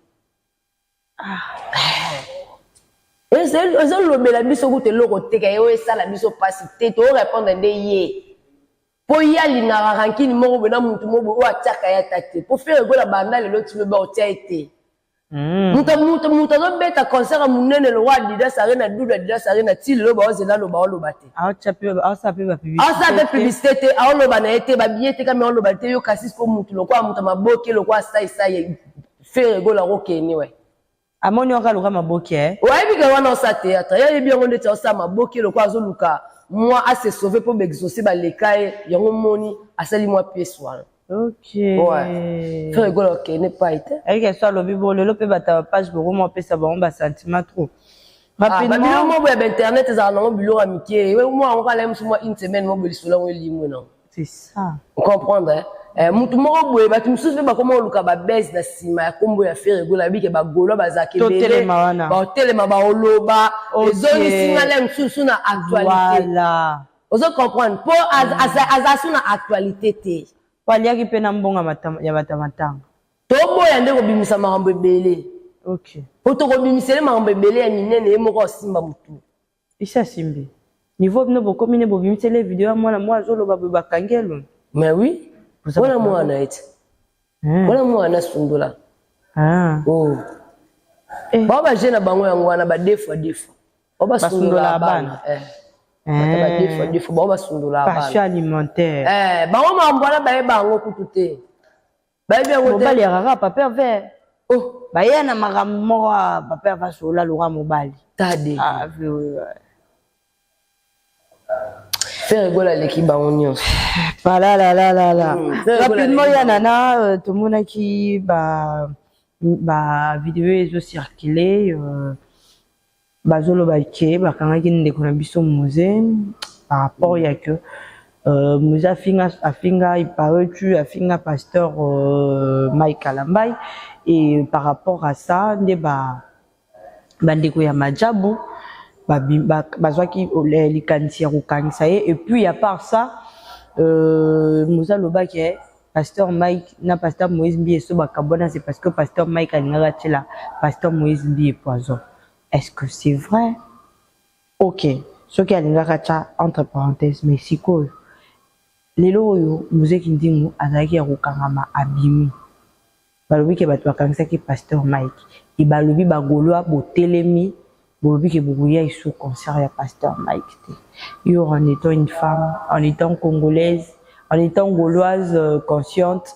ezolobela biso kuta eloko te. Ka ye oyo esala biso mpasi te, toorépondre nde ye, mpo ye alingaka rancune moko boye na mutu moko boye oyo atiaka ye ata te. Mpo Ferre Gola, banda lelo ti lobi, otia ye te. Moto azobeta concert ya monene lokwa Adidas Arena, dudu Adidas Arena, ti lelo baozela loba, oloba te. Aosala mpe aosala mpe publicité te, aoloba na ye te, babillet te kami, aoloba te. Yo kasi siko mutu lokwa moto maboke lokwa saisai, Ferre Gola akokende we. Amoni waka luka maboke, eh? Oyebi ke wana osala théâtre, ye ayebi yango ndeti aosala maboke lokwa azoluka mwa ase sauve mpo baexaucé baleka ye. Yango moni asali mwa pièce wana. Ouais. Ferre Gola okende pai te. Ayeke so alobi bo lelo mpe bato ya bapage bokoma opesa bango basentiment trop. Babilo mo boye ya bainternet ezala nango biloko ya mike. Mwa yango kala ye mosu mwa une semaine mo boye, lisolo yango elimwe nango. C'est ça. Comprendre, hein? Mutu moko boye, bato mosusu mpe bakoma koluka babese na nsima ya nkombo ya Ferre Gola. Babike bagolo bazalaka ebele. Totelema wana. Baotelema, baoloba. Ezongisi nga le mosusu na actualité. Ozo comprendre? Mpo aza su na actualité te. Po aliaki mpe na mbongo ya bato ya matanga. Toboya nde kobimisa makambo ebele. Po tokobimisele makambo ebele ya minene, ye moko asimba motu. Isi asimbi niveau bino bokomi nde bobimisele video ya mwana mwa azoloba boye, bakangi elongi. Mais oui, wana mwana ete wana mwana asundola. Oh. Bao baje na bango yango wana, ba deux fois deux fois bao basundola bana. Bata ba deux fois deux fois bao basundola bana. Pension alimentaire. Bango makambo wana bayeba yango kutu te, bayebi yango te. Mobali ya kaka papa Herve. Oh, baya na makambo moko, papa Herve asola lokwa mobali. Tade. Ah. Ferre Gola aleki bango nyonso. Palalalalala. Rapidement ya nana, tomonaki ba video ezocircule, bazoloba ke bakangaki ndeko na biso Mose par rapport ya ke Mose afinga, afinga, il paraît tu afinga pasteur Mike Kalambay. Et par rapport à ça nde ba bandeko ya Majabu bazwaki likanisi ya kokangisa ye. Et puis à part ça, Mose alobaki pasteur Mike na pasteur Moïse Mbiye so bakabwana, c'est parce que pasteur Mike alingaka atiela pasteur Moïse Mbiye poison. Est-ce que c'est vrai? Ok, soki alingaka tia, entre parenthèse. Mais sikoyo lelo oyo Muzeki Ndingu azalaki ya kokangama, abimi, balobi ke bato bakangisaki pasteur Mike e balobi bagaulois botelemi. Bolobi ke bokoya lisusu concert ya pasteur Mike te. Yo en etant une femme, en etant congolaise, en etant gauloise consciente,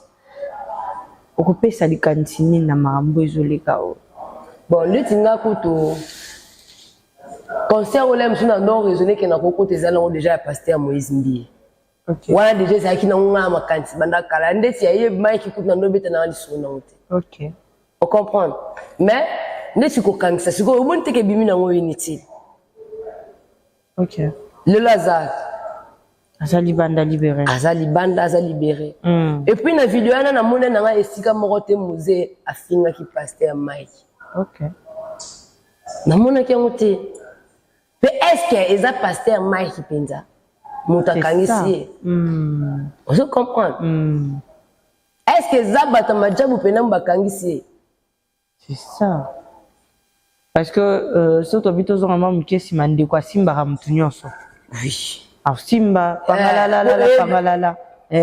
okopesa likanisi nini na makambo ezoleka oyo? Bon, ndeti nga kutu concert oyo mosusu na ndo raisonne ke nakokota eza nango déjà ya pasteur Moïse Mbiye. Wana déjà ezalaki nango nga na makanisi banda kala, ndeti ya ye Mike kutu na ndo obeta nanga lisolo nango te. Ocomprendre? Mais ndeti kokangisa sikoyo, omoni teke ebimi nango inutile. Lelo aza Aza libanda, libéré. Aza libanda, aza libéré. Et puis na video wana namoni na ngai esika moko te Mzee afingaki pasteur Mike. Namonaki yango te. Mpe est-ce eza pasteur Mike mpenza moto akangisi ye? Ozo comprendre? Est ce eza bato ya majabu mpena bakangisi ye? C'est ça, parce que soki tobi tozonga mwa moke nsima, ndeko asimbaka motu nyonso. Asimba pangalalala pangalala. Ye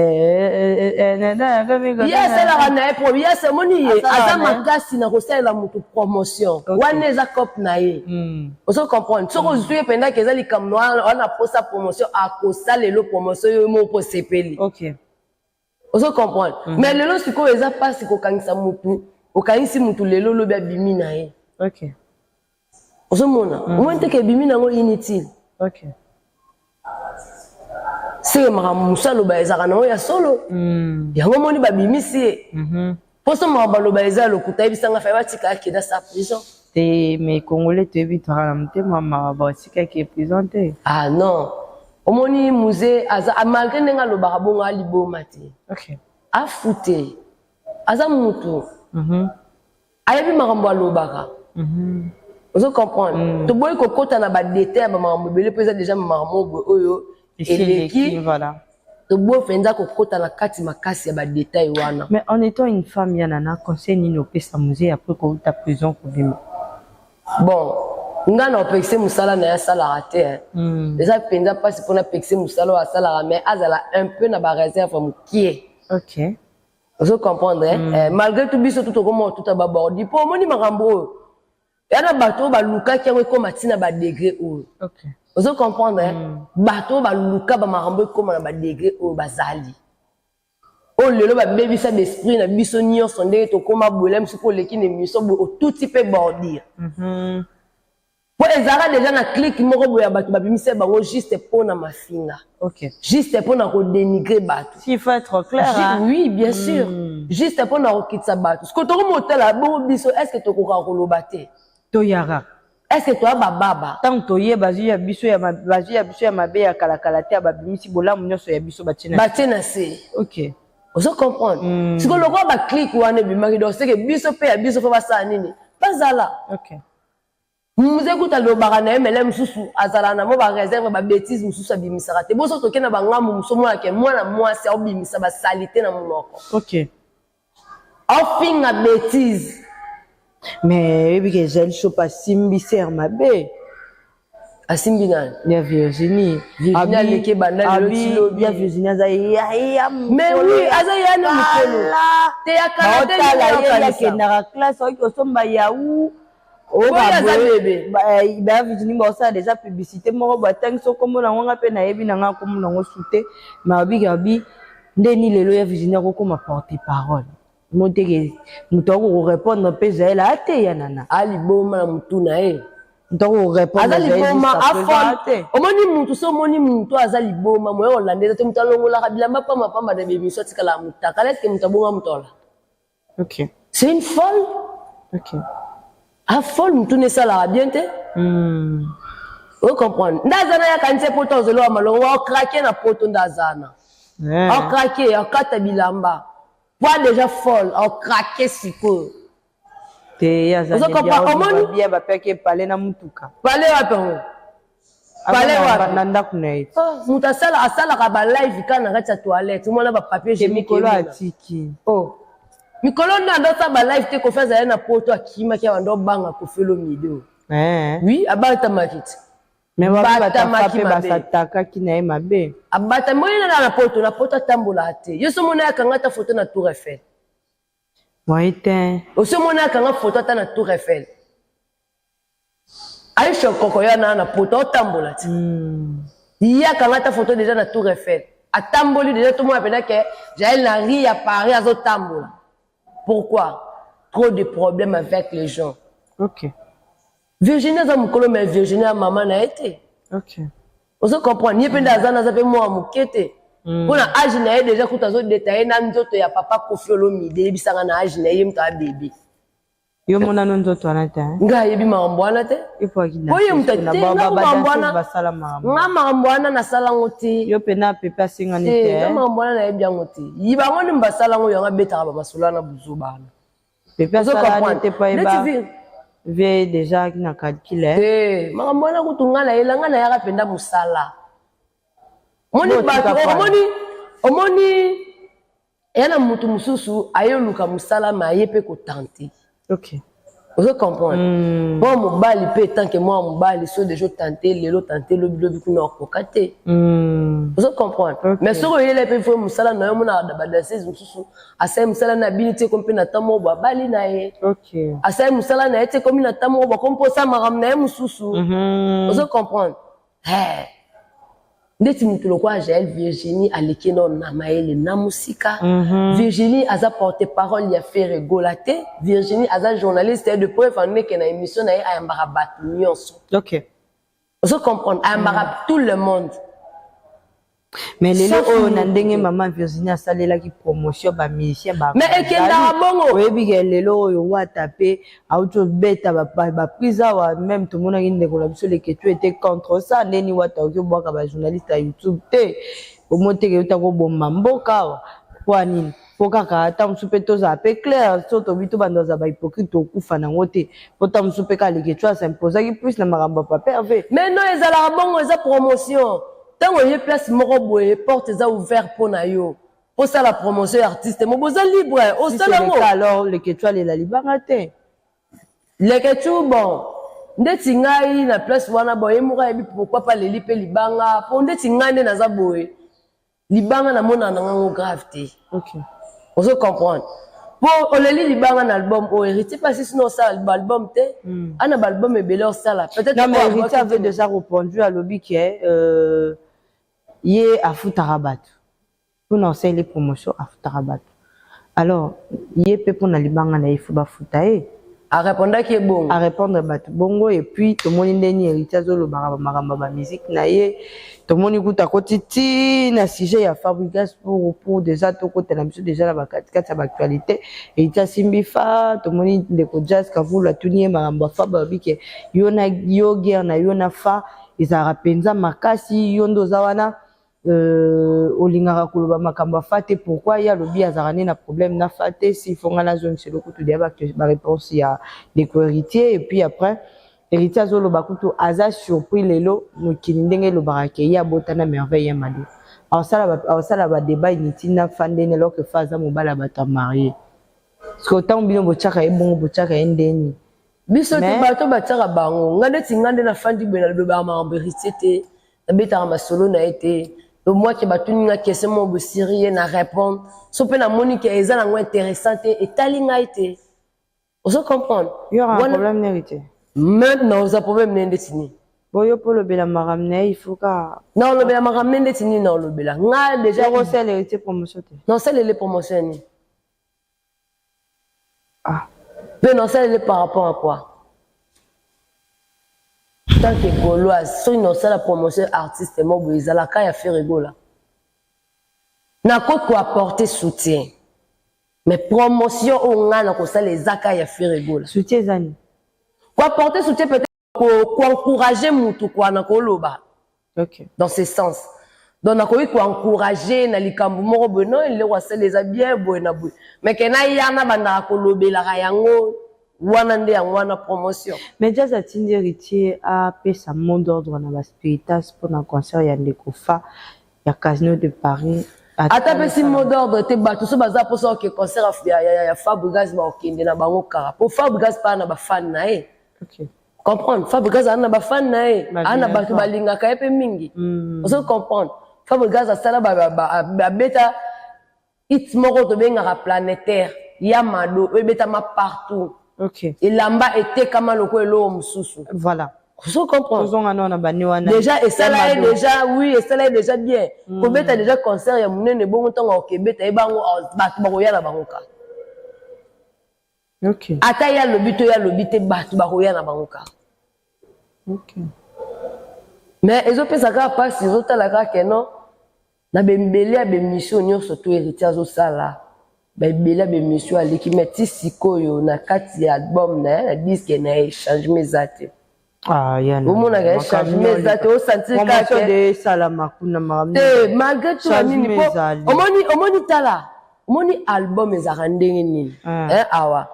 asalaka na ye pro, ye asemoni ye aza makasi na kosalela motu promotion. Wana eza cope na ye. Ozo comprendre? Soki ozwi ye mpendaki, eza likambo wana posa promotion, akosalela promotion yo moko osepeli. Ozo comprendre? Mais lelo sikoyo eza mpasi kokangisa motu. Okangisi motu lelo, olobi abimi na ye. Ozomona? Omoni teke ebimi nango inutile. Seke makambo mosu aloba ezalaka nango ya solo. Yango omoni babimisi ye. Mposo makambo aloba eza lokuta, yebisanga fai batika akenda sa prison. Te, mais congolais toyebi, twaka na motema mawa, batikaki prison te. Ah non, omoni Mzee aza, malgré ndenge alobaka bongo, aliboma te. Afu te, aza mutu ayebi makambo alobaka. Ozo comprendre? Toboyi kokɔta na badétails ya bamakambo ebele mpo eza déjà makambo boye oyo eleki. Toboyi mpenza kokɔta na kati makasi ya badétails wana. Mais en étant une femme ya nana, conseil nini opesa Mzee après kouta prison kobima? Bon, nga na opekise mosala na ye asalaka te. Eza mpenza mpasi mpona apekise mosala oyo asalaka, mais azala un peu na baréserve mokie. Ozo comprendre? Eh, malgré tout, biso tu tokoma otuta babordi mpo omoni makambo oyo ya na bato oyo balukaki yango ekóma ntina badegré oyo. Ozo comprendre? Bato oyo baluka bamakambo ekóma na badegré oyo bazali oyo lelo babebisa baesprit na biso nyonso ndenge tokóma boye. Mosu mpo oleki na émission boye, otuti mpe bordure mpo ezalaka déjà na clique moko boye ya bato babimisa bango juste mpo na mafinga, juste mpo na kodénigrer bato. S'il faut être clair, hein? Oui, bien sûr. Juste mpo na kokitisa bato. Parce que tokoma otala bongo biso, est ce que tokokaka koloba te? Toyaka. Est ce que toya bababa? Ntango toye, bazwi ya biso ya bazwi ya biso ya mabe ya kalakala te, ya babimisi bolamu nyonso ya biso batie na batie na se. Ozo comprendre? Sikoyo lokola baclique wana ebimaki, donc seke biso mpe ya biso fo basala nini? Bazala. Mzee kuta alobaka na ye mele mosusu, azalaka na mo baréserve, babêtises mosusu abimisaka te. Boso toke na bangambo mosusu, omonake mwana mwasi aobimisa basaleté na monoko, aofinga bêtise. Mais oyebi ke ezali so asimbi ser mabe. Asimbi nani? Ya Virginie. Virginie aleki banda lelo ti lobi. Ya Virginie aza ya Mais oui, aza ya na mokolo te ya kala te. Baotala ye, akendaka classe, oki kosomba yau. Aza bebe. Baya Virginie baosala déjà publicité moko, batangi so kombo nango, nga mpe nayebi na nga kombo nango su te. Mais abiki abi ndeni lelo ya Virginie akokoma porte parole mo teke, moto ako korépondre mpe Jael ateya nana. Aliboma na motu na ye. Moto ako korépondre. Aza liboma, afol. Omoni mutu so, omoni mutu aza liboma, moya olanda eza te. Moto alongolaka bilamba pamba pamba na bémission, atikalaka motakala. Est-ce moto abonga moto ola? C'est une folle. Afolle, mutu na esalaka bien te. Ocomprendre? Nde aza na yaka ntie poto, azoloba malongo, ocraquer na poto. Nde aza na ocraquer, akata bilamba po déjà folle, ocraquer sikoyo. Te, ye aza Omoni? bien, bapiaki epale na mutuka. Pale wapi yango? Pale wapi? Na ndako na ye. Moto asala, asalaka balive kaka na kati ya toilette, omona bapapier. Te, mikolo atiki. Oh, mikolo nde ando asala balive te. Kofi azali na poto, akimaki awa, ndo obanga Kofi Olomide oyo. Oui, abatamaki ti. Mais batamaki mpe basatakaki na ye mabe. Abatami oye na poto, na poto atambolaka te. Yo so omona akanga ata foto na Tour Eiffel? Moye te. Osi omona akanga foto ata na Tour Eiffel? Aisha Okoko yo na poto otambola ti. Ye akanga ata photo déjà na Tour Eiffel. Atamboli déjà tout le monde appela que Jael na ri ya Paris azotambola. Pourquoi? Trop de problèmes avec les gens. Ok. Virginie aza mokolo mais Virginie ya mama na ye te. Ok. Ozo comprendre ye mpe nde aza naza mpe mwa moke te. Mpo na age na ye déjà kutu azodetaye na nzoto ya papa Koffi Olomide, yebisanga na age na ye, ye moto abebe. Yo monano nzoto wana te? Ngai ayebi makambo wana te. Po ye moto te, nga makambo wana, nga makambo wana nasala yango te. Yo mpe na pepe asengani te. Nga makambo wana nayebi yango te. Yi bango nde basala yango, yango abetaka bamasolo wana buzoba wana. Pepe asala te po ayeba vie déjà na calcul. Te, makambo wana kutu nga nayela, nga nayaka mpenza mosala. Omoni bato, omoni eya na motu mosusu aye oluka mosala ma aye mpe kotenter. Ozo comprendre? Mwa mobali mpe, tant que mwa mobali so déjà otenter lelo, tenter lobi, lobi kuna okoka te. Ozo comprendre? Mais soki oyela mpe fo mosala na yo, omonaka badanseuse mosusu asali mosala na bini te, komi mpe na ntan moko bo abali na ye. Asali mosala na ye te, komi na ntan moko bo akomi mpo osala makambo na ye mosusu. Ozo comprendre? Ndeti motu lokola Jael, Virginie aleki no na mayele na mosika. Virginie aza porte parole ya Ferre Gola te. Virginie aza journaliste de preuve andeke na émission na ye ayambaka bato nyonso. Ozo comprendre? Ayambaka tout le monde. Mais lelo oyo, na ndenge mama Virginie asalelaki promotion bamusicien, mais ekendaka bongo. Oyebi ke lelo oyo Wata mpe auti obeta baprise awa. Même tomonaki ndeko na biso Leketu ete contre ça, ndeni Wata oki obwaka bajournaliste ya YouTube te, omoi teke euta kobomba mboka awa. Mpo nini? Mpo kaka ata mosusu mpe tozala mpe clair, so tobi tobanda kozala bahypocrite, tokufa nango te. Mpo ta mosusu mpe kaka Leketu asimposaki plus na makambo ya Papa Herve. Mais non, ezalaka bongo, eza promotion. Ntango oye place moko boye, porte eza ouvert mpo na yo osala promotion ya artiste mo boza libre, osala yango. Alors Leketu alela libanga te. Leketu, bon, ndeti ngai na place wana, bon, ye moko ayebi pourquoi pa leli mpe libanga. Mpo ndeti ngai nde naza boye, libanga namonaka na ngango grave te. Ozo comprendre? Mpo oleli libanga na album oyo Héritier mpasi, sino osala baalbum te, ana baalbum ebele osala peut-être. Non, mais Héritier avait déjà répondu, alobi ke ye afutaka bato mpona osaleli promotion, afutaka bato. Alors ye mpe mpona libanga na ye fo bafuta ye. Arépondaki ye bongo. Arépondre bato bongo. Et puis tomoni ndeni Héritier azolobaka bamakambo ya bamusique na ye. Tomoni kuta akoti ti na sujet ya Fabregas pour déjà tokotela biso déjà na bakatikati ya baactualité. Héritier asimbi fa, tomoni ndeko Jazz Kavulu atuni ye makambo ya fa, balobi ke yo na yo, guerre na yo na fa ezalaka mpenza makasi, yo nde oza wana, olingaka koloba makambo ya fa te, pourquoi? Ye alobi azalaka nde na problème na fa te. S'il faut nga nazongisela kutu deya baréponse ya ndeko Héritier. Et puis après, Héritier azoloba kutu aza surpris lelo mokili ndenge elobaka ke ye abotana Merveille ya Mado, aosala badébat inutile na fa ndeni, alors que fa aza mobali ya bato ya marie. Parce que ntango bino botiaka ye bongo, botiaka ye ndeni? Biso te, bato batiaka bango. Nga ndeti nga nde nafandi boye, nalobaka makambo Héritier te, nabetaka masolo na ye te. Lomwaki batuni nga question moko bosiri ye na répondre, so mpe namoni ke eza nango intéressant te, etali ngai te. Ozo comprendre? Yo aza problème na Héritier? Maintenant oza problème na ye ndeti nini? Boyo mpo olobela makambo na ye, il faut ka Na olobela makambo na ye ndeti nini? Na olobela nga déjà. Osala Héritier promotion te? Na osalele promotion ya nini? Ah. Mpe na osalele par rapport à quoi? Tant que Gauloise, soki na osala promotion artiste mo boye, ezalaka ya Ferre Gola, nakoki koapporter soutien, mais promotion oyo ngai na kosala ezaka ya Ferre Gola. Soutien eza nini? Koapporter soutien, peut-être koencourager mutu kwa na koloba. Dans ce sens, donc nakoki koencourager na likambo moko boye, non, eloko asala eza bien boye na boye, mais ke naya nabandaka kolobelaka yango wana nde yango wana promotion. Mais Jazz atindi Héritier apesa mot d'ordre na baspiritas mpona concert ya ndeko fa ya Casino de Paris. Ata apesi mot d'ordre te, bato so baza mposa oke concert ya Fabregas, bakokende na bango kaka, po Fabregas mpa na bafan na ye. Comprendre? Fabregas aza na bafan na ye, aza na bato balingaka ye mpe mingi. Ozo comprendre? Fabregas asala, abeta hit moko tobengaka Planétaire ya Mado, oyo ebetama partout. Elamba etekama lokola eloko mosusu. Ozo comprendre? Tozonga nao na bani wana. Déjà esala ye déjà, oui, esala ye déjà bien. Kobeta déjà concert ya monene bongo, ntango akobeta ye bango, bato bakoya na bango kaka. Ata ye alobi to ye alobi te, bato bakoya na bango kaka. Mais ezopesa kaka mpasi, ezotala kaka que non, na bembele ya bémission nyonso to Héritier azosala, baebele ya bémission aleki, mais ti sikoyo na kati ya album na ye, na disque na ye, changement eza te. Ah, yana. Omonaka changement eza te, osentir kaka de esalama kuna makambo. Te, malgré tout na nini Changement po ezali. Omoni, tala, omoni album ezalaka ndenge nini? Ah. Hein, awa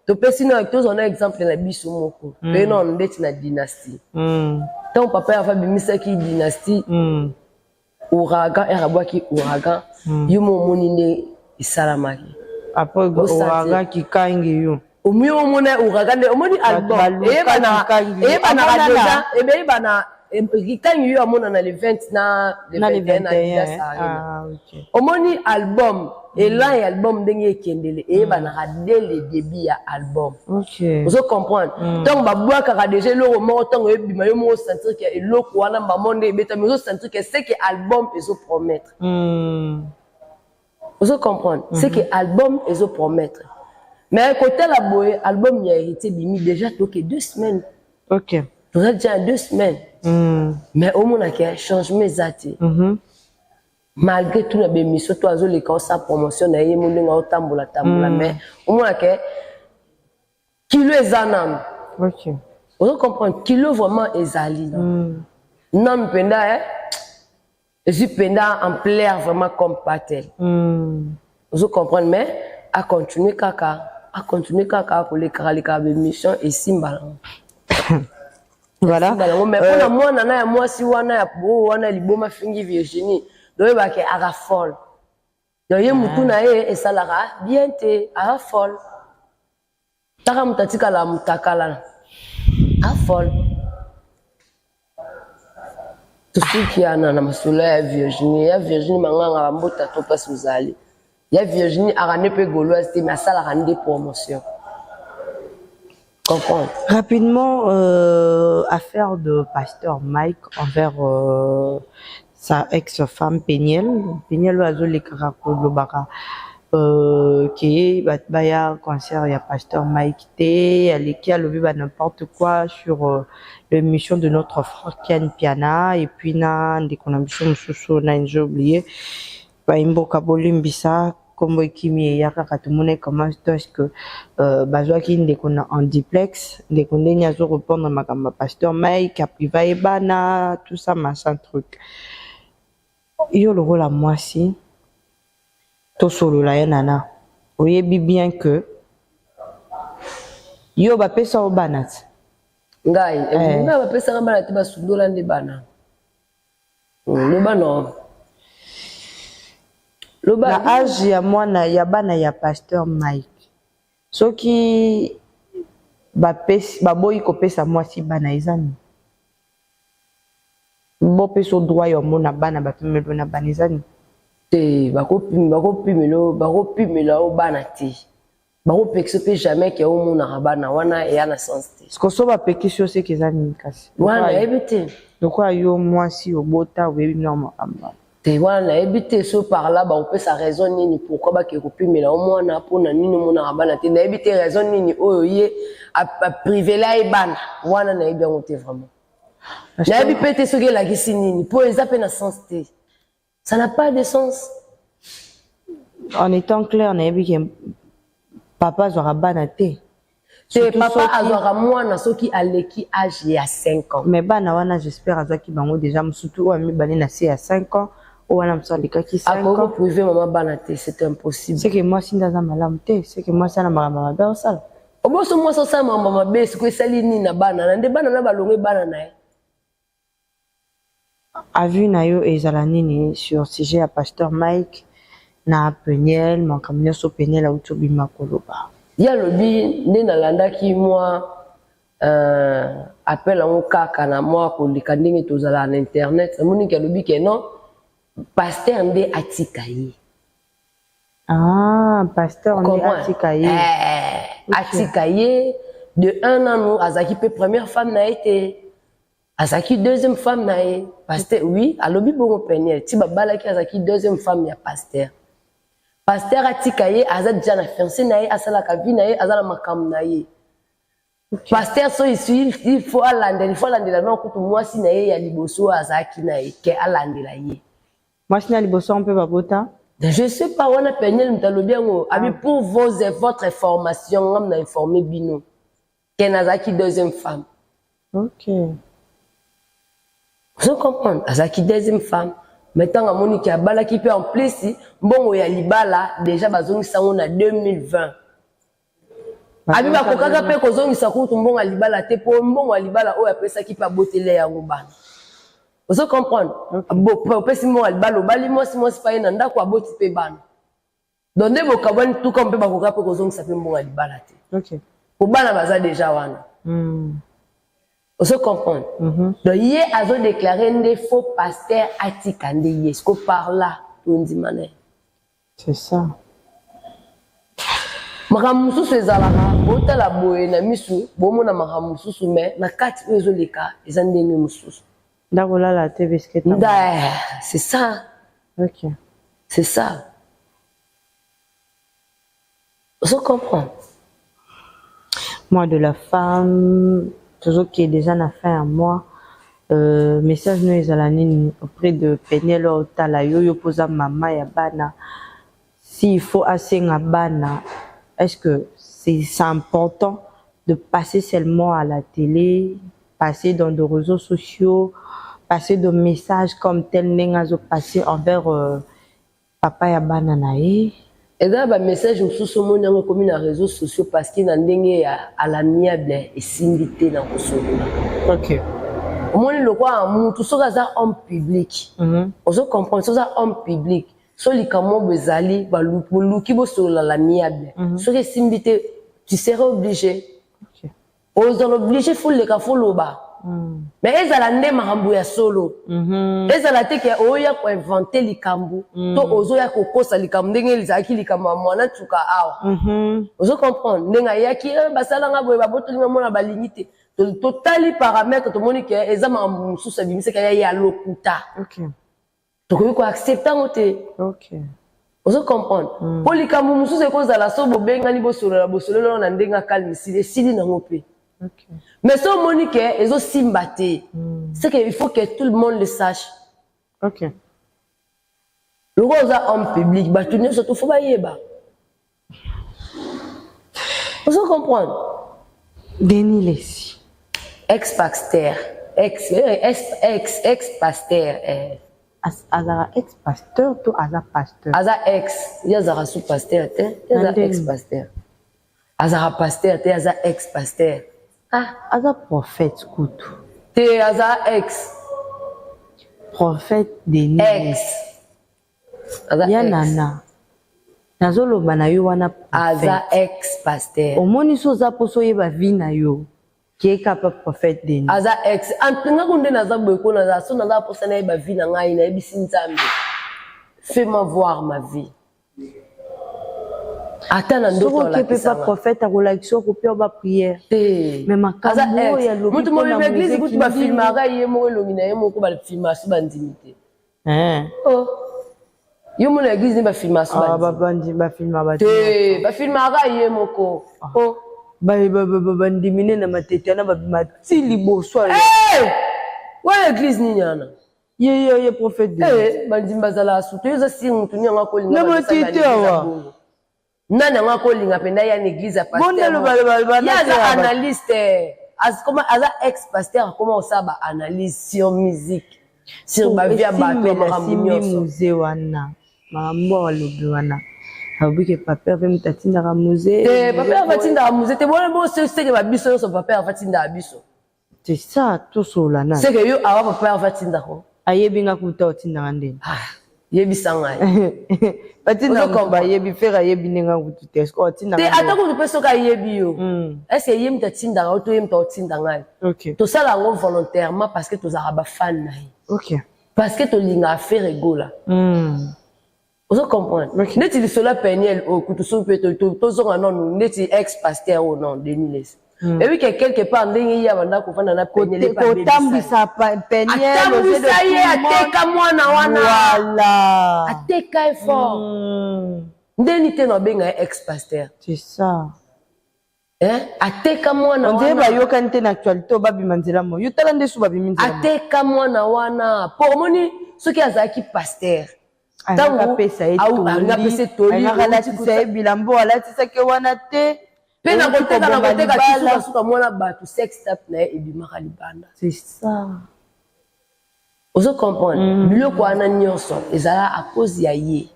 topesi na tozwa na exemple na biso moko, toye nano ndeti na Dynastie. Ntango papa Yafa abimisaki Dynastie, Ouragan ere abwaki Ouragan, yo mo omoni nde esalamaki. Après Osentir. Ouragan kikangi yo. Omi omona Ouragan nde omoni album Baluka eyebanaka kikangi yo. eyebanaka Amonana. déjà, ebeyebana kikangi yo amonana le 20 na le Na le 21 na 21. Adidas Arena. Ah, ok. Omoni album, élan ya album ndenge ekendele, eyebanaka dès le début ya album. Ozo comprendre? Ntango babwakaka déjà eloko moko, ntango ebima, yo moko osentir que eloko wana mbamo nde ebetami, ozosentir que ce que album ezopromettre. Ozo comprendre? C'est que album ezopromettre, mais kotala boye, album ya Héritier bimi déjà toke 2 semaines. Toza déjà 2 semaines, mais omonaka changement eza te. Malgré tout na bémission to azoleka, osala promotion na ye mo ndenge aotambola tambola, mais omonaka kilo eza nanu. Ozo comprendre? Kilo vraiment ezali nanu mpenza, eh? Ezwi mpenza ampleur vraiment comme pas tel. Ozo comprendre? Mais acontinue kaka, acontinue kaka kolekaka lekaka bémission, esimba nango. Voilà. Esimba nango, mais mpona mwana na ya mwasi wana ya oyo wana liboma fingi Virginie, doyebake aka folle. Donc ye mutu na ye esalaka bien te, aka folle. Taka moto atikala motakala, afolle. Tosuki yana na masolo ya Virginie, ya Virginie Manganga. Bambota to mpasi ozali ya Virginie, aka nde mpe Gauloise te, mais asalaka nde promotion, comprendre? Rapidement, affaire de pasteur Mike envers sa ex-femme Peniel. Peniel azolekaka kolobaka ke bato baya concert ya pasteur Mike te, aleki alobi ba n'importe quoi sur l'émission de notre frère Ken Piana et puis na ndeko na biso mosusu na j'ai oublié. Bayimboka bolimbisa, nkombo ekimi eya kaka. Tomoni comment est-ce que bazwaki ndeko na en duplex, ndeko ndenge azorépondre makambo ya pasteur Mike apriva ye bana, tout ça machin truc. Yo lokola mwasi, tosolola ye nana, oyebi bien que yo bapesa yo bana ti? Ngai? Eh. Ngai bapesaka bana te, basundola nde bana. Loba no, loba. Na age ya mwana ya bana ya pasteur Mike, soki bapesi, baboyi kopesa mwasi bana, eza nini? Bopesa droit ya omona bana, bapimelo na bana, eza nini? Te, bakopimela yo bana te, bakopekisa mpe jamais que omonaka bana wana, eya na sens te. Parce que so bapekisi yo, seke eza nini kasi? Wana nayebi te. Lokola yo mwasi obota, oyebi bino makambo wana. Te, wana nayebi te. So par là bakopesa raison nini pourquoi bakee kopimela yo mwana, mpona nini omonaka bana te? Nayebi te raison nini oyo ye aprivela ye bana wana, nayebi yango te vraiment. Nayebi mpe te soki elakisi nini, mpo eza mpe na sens te, ça n'a pas de sens. En étant clair, nayebi que papa azwaka bana te. Te, papa azwaka mwana soki aleki age ya 5 ans. Mais bana wana, j'espère azwaki bango déjà, mosutu oyo amibale na se ya 5 ans, oyo wana mosusu alekaki 5 Akoki ans. Koprive mama bana te, c'est impossible. Seke mwasi nde aza malamu te, seke mwasi ana makambo mabe osala. Oboso mwasi osala makambo mabe, sikoyo esali nini na bana na nde bana na balongo bana na ye? Avis na yo ezala nini sur sujet ya pasteur Mike na Peniel, makambo nyonso Peniel auti obima koloba? Ye alobi nde nalandaki mwa appel yango kaka na mwa koleka ndenge tozalaka na internet, namoniki alobi que non, pasteur nde atika ye. Ah, pasteur nde atika ye. Eh, atika ye. De un, nanu azalaki mpe première femme na ye te. Azalaki deuxième femme na ye, pasteur. Oui, alobi bongo Peniel. Ti babalaki, azalaki deuxième femme ya pasteur. Pasteur atika ye, aza déjà na fiancé na ye, asalaka vie na ye, aza na makambo na ye. Pasteur so ici, il faut alandela na kutu mwasi na ye ya liboso oyo azalaki na ye, ke alandela ye. Mwasi na liboso mpe babota? Je sais pas. Wana Peniel moto alobi yango. Abi pour votre information, ngam na informé bino ke nazalaki deuxième femme. Ozo comprendre? Azalaki deuxième femme, mais ntango amoniki abalaki mpe, en plus mbongo ya libala déjà bazongisa yango na 2020. Abi bakokaka mpe kozongisa kutu mbongo ya libala te, mpo mbongo ya libala oyo apesaki mpe abotele yango bana. Ozo comprendre? Opesi mbongo ya libala, obali mwasi, mwasi pa ye na ndako, aboti mpe bana. Donc nde bokabwani tuka mpe bakoka mpe kozongisa mpe mbongo ya libala te. Po bana baza déjà wana. Ozo comprendre? Donc ye azodéclare nde faux pasteur atika nde ye. Siko par là tondima na ye. C'est ça. Makambo mosusu ezalaka botala boye na misu, bomona makambo mosusu, mais na kati oyo ezoleka eza ndenge mosusu. Ndako olala te biscuit. Nda c'est ça. C'est ça, ozo comprendre? Mois de la femme, tozokende déjà na fin ya mois. Message no ezala nini auprès de Peniel oyo otala yo, yo mpoza mama ya bana? S'il faut asenga bana, est-ce que c'est important de passer seulement à la télé, passer dans des réseaux sociaux, passer de messages comme tel ndenge azopasser envers papa ya bana na ye? Eza na bamessage mosusu omoni yango ekomi na réseaux sociaux parce que na ndenge ya à l'amiable esimbi te na kosolola. Omoni lokwa mutu soki aza homme public. Ozo comprendre? Soki oza homme public, so likambo moko ezali, boluki bosolola l'amiable, soki esimbi te, tu serais obligé. Ozala obligé, faut leka, faut loba. Mais ezala nde makambo ya solo. Ezala te ke oya koinventer likambo to ozoya kokosa likambo ndenge ezalaki likambo ya mwana tuka awa. Ozo comprendre? Ndenge ayaki, basalanga boye, babotolinga mona, balingi te. Totali paramètre, tomoni ke eza makambo mosusu abimisaki ya ya lokuta. Tokoki koaccepter yango te. Ozo comprendre? Mpo likambo mosusu ekozala so bobengani, bosolola, bosolola na ndenge akalme, esili, esili nango mpe. Mais so omoni ke ezosimba te, c'est que il faut que tout le monde le sache. Lokola oza homme public, bato nyonso to faut bayeba. Ozo comprendre? Denis Lesi. Ex pasteur, ex ex ex ex pasteur, eh. Azalaka ex pasteur to aza pasteur? Aza ex. Ye azalaka su pasteur te, ye aza ex pasteur. Azalaka pasteur te, aza ex pasteur. Ah, aza prophète kutu. Te, aza ex. Prophète Denis. Ex, aza ya ex. Nana, nazoloba na yo wana. Aza ex pasteur. Omoni, so oza mposo oyeba vie na yo, keka pa prophète Denis. Aza ex. Ngako nde naza boye ko naza so naza mposa nayeba vie na ngai, nayebisi Nzambe: fais-moi voir ma vie ata na soki ndoto. Oke mpe pa Alakisanga. Prophète akolakisa, okopia baprière. Te. Mais makambo Aza oyo ex. alobi Moto mpona mobimba église Mose kutu Kindingu. bafilmaka ye moko, elongi na ye moko bafilma, so bandimi te. Oh. Yo mona église nde bafilma so Ah, bandimi. Babandi bafilma bato. Te, bafilmaka ye moko. Oh. Bandimi nde na matete wana babima ti liboso ya Eh! Wana église nini wana? Ye prophète Denis. Eh, bandimi bazalaka sutu. Yo oza siri, motu nini yango akolinga Na matete awa. Nani yango akolinga mpenza ya na église ya pasteur Bonde moko? loba Ye aza na te ya analyste. Aza ex pasteur, akoma kosala baanalyse sur musique, sur bavie ya bato ya makambo Esimbi nyonso. Musée wana, makambo alobi wana, alobi ke papa Herve moto atindaka musée. Te, papa Herve atindaka musée te. Bona boseke babiso nyonso, papa Herve atindaka biso. C'est ça, tosola na seke yo awa, papa Herve atindako. Ayebi nga kuta otindaka ndeni. Ah, yebisa ngai. Batindaka Ozo moto. comprendre. Bayebi Ferre, ayebi ndenge kutu te. Est-ce te otindaka? Ata kutu mpe soki ayebi yo, est-ce ye moto atindaka yo to ye moto aotinda ngai? Tosala yango volontairement parce que tozalaka bafan na ye. Parce que tolingaka Ferre Gola. Ozo comprendre? Neti lisolo ya Peniel oyo kutu, soki mpe tozonga nanu neti ex pasteur oyo, non, Denis Lesi. Eyebi ke quelque part, ndenge ye abanda kovanda na Peniel, kotambwisa Peniel. Atambwisa ye, ateka mwana wana. Voilà. Ateka ye fort. Ndeni te na obenga ye ex pasteur. C'est ça. Eh? Ateka mwana. On dirait bayokani te na actualité oyo, babima nzela mo. Yo tala nde su babimi nzela mo. Ateka mwana wana po omoni soki azalaki pasteur, ntango apesa ye apesa toli, alingaka alatisa ye bilambo, alatisaki wana te. Mpe na koteka, na koteka ti sukasuka mwana bato, sex tape na ye ebimaka libanda. C'est ça. Ozo comprendre? Biloko wana nyonso ezala à cause ya ye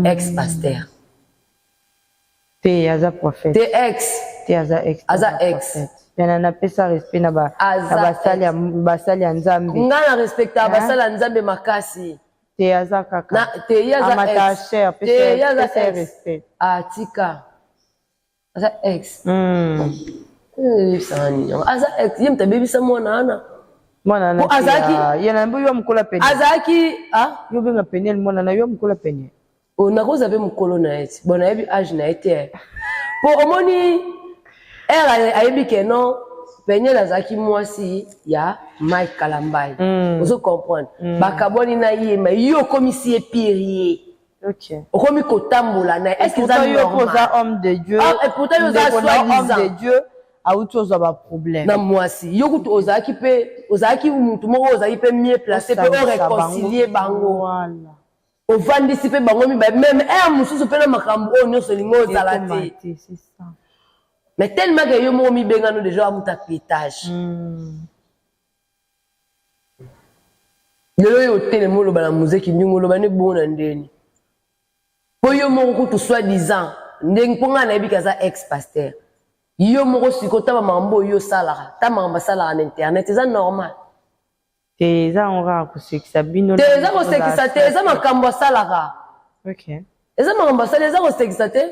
ex pasteur. Te, aza prophète. Te, ex. Te, aza ex. Aza ex. Yana napesa respect na Aza basali ya Nzambe. Ngai na respectaka basali ya Nzambe makasi. Te, aza kaka. Te, ye aza amata ex. Cher. Te, ye aza pesa ye ex. Respect. Atika, aza ex. Ebebisaka nini yango? Aza ex, ye moto abebisa mwana wana. Mwana Po azalaki- ye na yo mokolo Peniel. Azalaki, ah? Yo benga Peniel mwana na yo, mokolo Peniel. Oh, nakoza mpe mokolo na ye ti bon, nayebi age na ye te, po omoni ere ayebi ke non, Peniel azalaki mwasi ya Mike Kalambai. Ozo comprendre? Bakabwani na ye, ma yo okomisi ye pire ye. Okomi kotambola na ye, est ce que eza Pourtant yo mpo oza normal? homme de Dieu. Ah, et pourtant yo oza Ndeko na homme soi-disant. de Dieu awuti ozwa baproblème. Na mwasi yo kutu ozalaki mpe, ozalaki mutu moko, ozalaki mpe mieux placé mpe oréconcilie bango. Voilà. Ovandisi mpe bango mibale, même ere mosusu mpe na makambo oyo nyonso olingi ozala Ekoma te. te, c'est ça. Mais tellement ke yo moko mibengano déjà amuta pétage. Lelo oyo otelema oloba na muzeki ndenge oloba nde bongo na ndeni, mpo yo moko kutu soi disant ndenge, mpo ngai nayebi ke aza ex pasteur. Yo moko sikoyo ta bamakambo oyo osalaka, ta makambo asalaka na internet, eza normal? Te, eza yango kaka kosekisa bino. Te, eza kosekisa te, eza makambo asalaka. Eza makambo asali, eza kosekisa te,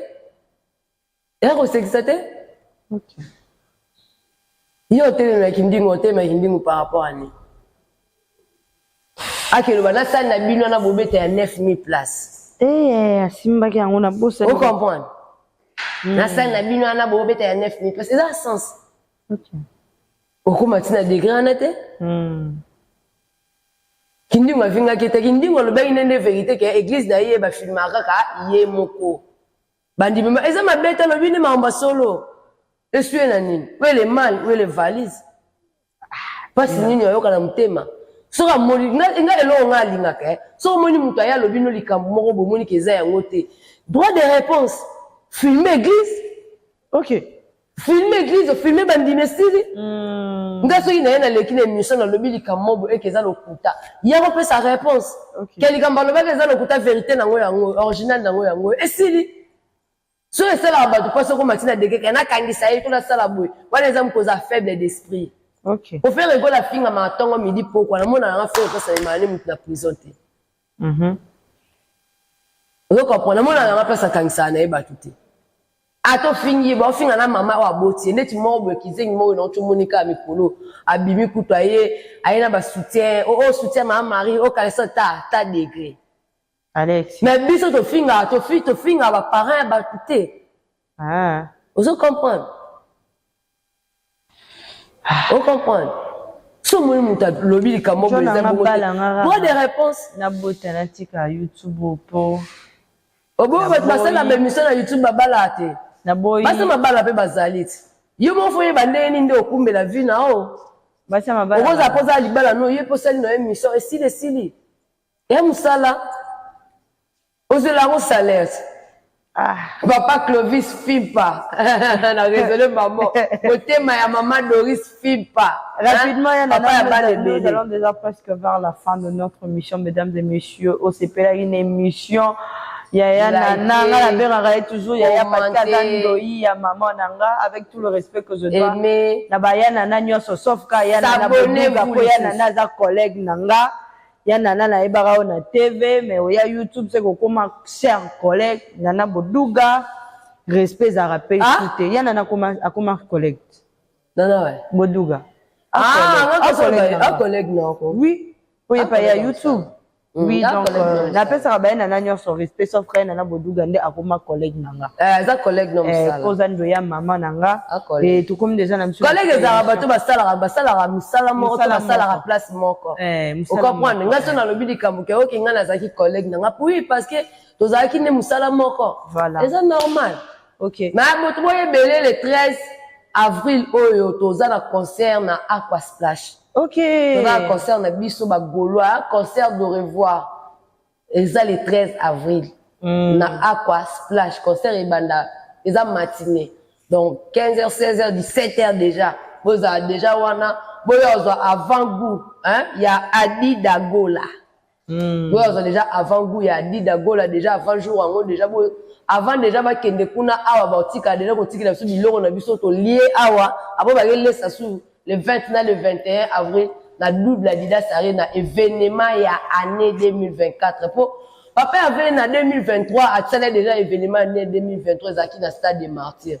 eza kosekisa te. Yo otelemaki ndingo, otelemaki ndingo par rapport à nini? Akeloba nasali na bino wana, bobeta ya 9000 place. Eh, asimbaki yango na bosa. Ocomprendre? Nasali na bino wana, bobeta ya 9000 place, eza sens. Okóma ntina degré wana te. Kindingo afingaki te, Kindingo alobaki nde vérité ke église na ye bafilmaka kaka ye moko, bandimi eza mabe te. Alobi nde makambo ya solo. Esui na nini? Wele mal, wele valise, mpasi nini ayoka na motema soki amoni nga? Eloko nga alingaka, soki omoni moto aye alobi no likambo moko, bomoni ke eza yango te, droit de réponse, filme église. Filme église, filme bandimi, esili. Nga soki na ye naleki na émission, nalobi likambo moko eke eza lokuta, ya kopesa réponse ke likambo alobaki eza lokuta, vérité nango yango, original nango yango, esili. Soki esalaka bato mpasi okoma ntina dekeke nakangisa ye to nasala boye, wana eza mokoza faible d'esprit. Ofere ekola afingamaka ntongo, midi, pokwa. Namona nanga Ferre place amemaka ne motu na prison te. Ozo comprendre? Namona nanga place akangisaka na ye bato te. Ata ofingi ye, baofinga na mama oyo aboti ye neti moko boye, kizengi moko na otomoni kaka mikolo abimi kutu, aye aye na basoutien oyo, soutien mama Marie okalesa ta degré. Alex. Mais biso tofingaka, tofingaka baparent ya bato te. Ozo comprendre? Ocomprendre? So omoni moto alobi likambo boye, eza bongo te, droit de réponse. Nabota, natika YouTube po Oboyo bato basala baémission na YouTube babalaka te. Naboyi. Basi mabala mpe bazali ti. Yo moko fo oyeba ndenge nini nde okumbela vie na o. Basi ya mabala. Okozala mpo ozala libala no ye mpo osali na yo émission, esili, esili ya mosala, ozwela yango salaire. Papa Clovis Fimpa na raisonne mamo motema ya mama Doris Fimpa. Rapidement, Yann, papa ya bana nous ebele. Allons déjà presque vers la fin de notre émission, mesdames et messieurs. OCP, une émission. Yaya Nana, nga nabengaka ye toujours Yaya parce que aza ndoi ya mama na nga, avec tout le respect que je dois Aimer. na baya Nana nyonso, sauf ka ya Nana S'abonnez-vous Boduga, po ya lisusu. Nana aza collègue na nga. Ya Nana nayebaka oyo na TV, mais oya YouTube se kokoma cher collègue Nana Boduga, respect ezalaka mpe Ah? te. Ya Nana akoma collègue. Nana ouais. Boduga. Ah, Ah, collègue na nga. collègue nako. Oui, oyepa ya YouTube. Oui, donc napesaka baye nana nyonso respect, sauf frère Nana Boduga nde akoma collègue na nga. Aza collègue na mosala. Oza ndo ya mama na nga. E tokomi déjà na biso. Collègue ezalaka bato basalaka mosala moko to basalaka place moko. Ocomprendre nga so nalobi likambo ke oke, nga nazalaki collègue na nga, oui, parce que tozalaki nde mosala moko. Voilà. Eza normal. Mais moto boyo ebele, le 13 avril oyo toza na concert na Aqua Splash. Toza na concert na biso bagaulois, concert de revoir, eza le 13 avril na Aqua Splash. Concert ebanda, eza matinée, donc 15h, 16h, 17h déjà bozala déjà wana. Boyo ozwa avant goût, hein, ya Adida Gola. Boyo ozwa déjà avant goût ya Adida Gola déjà avant jour yango déjà. Boyo avant déjà bakende kuna awa, baotika déjà kotikela biso biloko na biso tolie awa apo bakelesa su le 20 na le 21 avril na double Adidas Arena, événement ya année 2024. Po papa Hervé na 2023 atiala déjà événement année 2023, ezalaki na Stade de Martyr.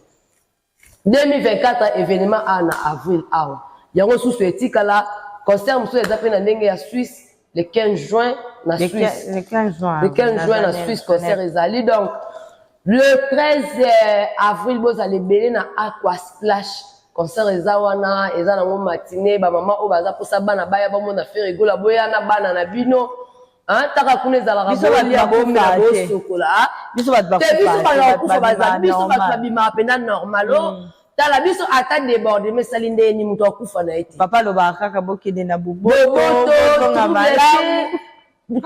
2024, événement awa na avril awa, yango susu etikala. Concert mosusu eza mpe na ndenge ya Suisse, le 15 juin na Suisse. Le 15 juin. Le 15 juin na Suisse, concert ezali. Donc le 13 avril, bozala ebele na Aqua Splash. Concert eza wana, eza nango matinée. Bamama oyo baza mposa bana baya bamona Ferre Gola, boya na bana na bino. Taka kuna ezalaka bolia, bomela, bosokola. Biso bato te, biso bato bakufa baza, biso bato babimaka mpenza normal. O tala biso, ata débordement esali ndeni, moto akufa na ye te. Papa alobaka kaka bokende na boboto. Boboto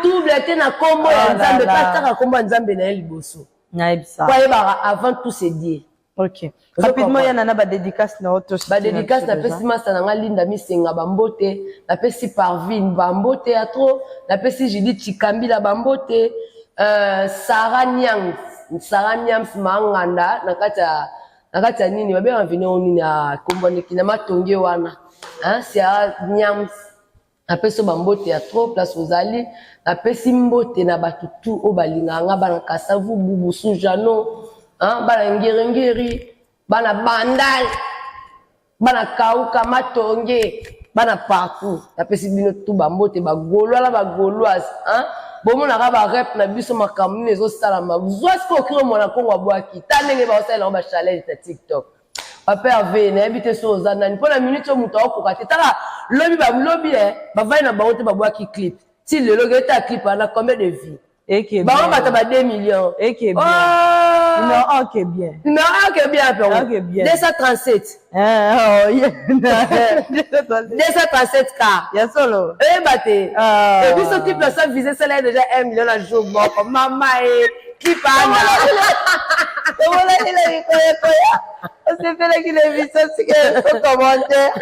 trouble te na nkombo ya Nzambe, mpe ataka nkombo ya Nzambe na ye liboso. Nayebisa. Po ayebaka, avant tout c'est Dieu. Ok, rapidement, ya Nana, badédicace na oto. Badédicace, napesi masa na nga Linda Misenga bambote, napesi Parvine bambote ya trop, napesi Judith Chikambila bambote, Sara Niams, Sara Niams Manganda na kati ya nini babengaka vino nini ya kombo ndeki na matonge wana, Sara Niams, napesi yo bambote ya trop place ozali. Napesi mbote na bato tu oyo balingaka nga, bana Kasavu, Bubusu, Jano, bana Ngeringeri, bana Bandal, bana Kauka, Matonge, bana partout. Napesi bino tu bambote, bagaulois na bagauloise. Bomonaka barep na biso, makambo nini ezosalama. Zwa sikoyo okiri omona Kongo abwaki ta ndenge baosalela yango bachallenge na TikTok. Papa Herve, nayebi te so oza nani mpo na minute oyo moto aokoka te. Tala lobi, balobi bavai na bango te, babwaki clip ti lelo keta clip wana combien de vues? Bango bato ba 2 millions. Eke bien. Oh! Numéro 1 qui est bien. Numéro 1 qui est bien, Pero. Qui est bien. 237. Oh, yeah. 237 K. Ya solo. Eh, bate. Ah. Et puis ce clip là, ça visait ça déjà 1 million à jour. Moko. Maman, et clip ana. Tomonaki na mikolo ekoya, osepelaki na émission, sika so commentaire.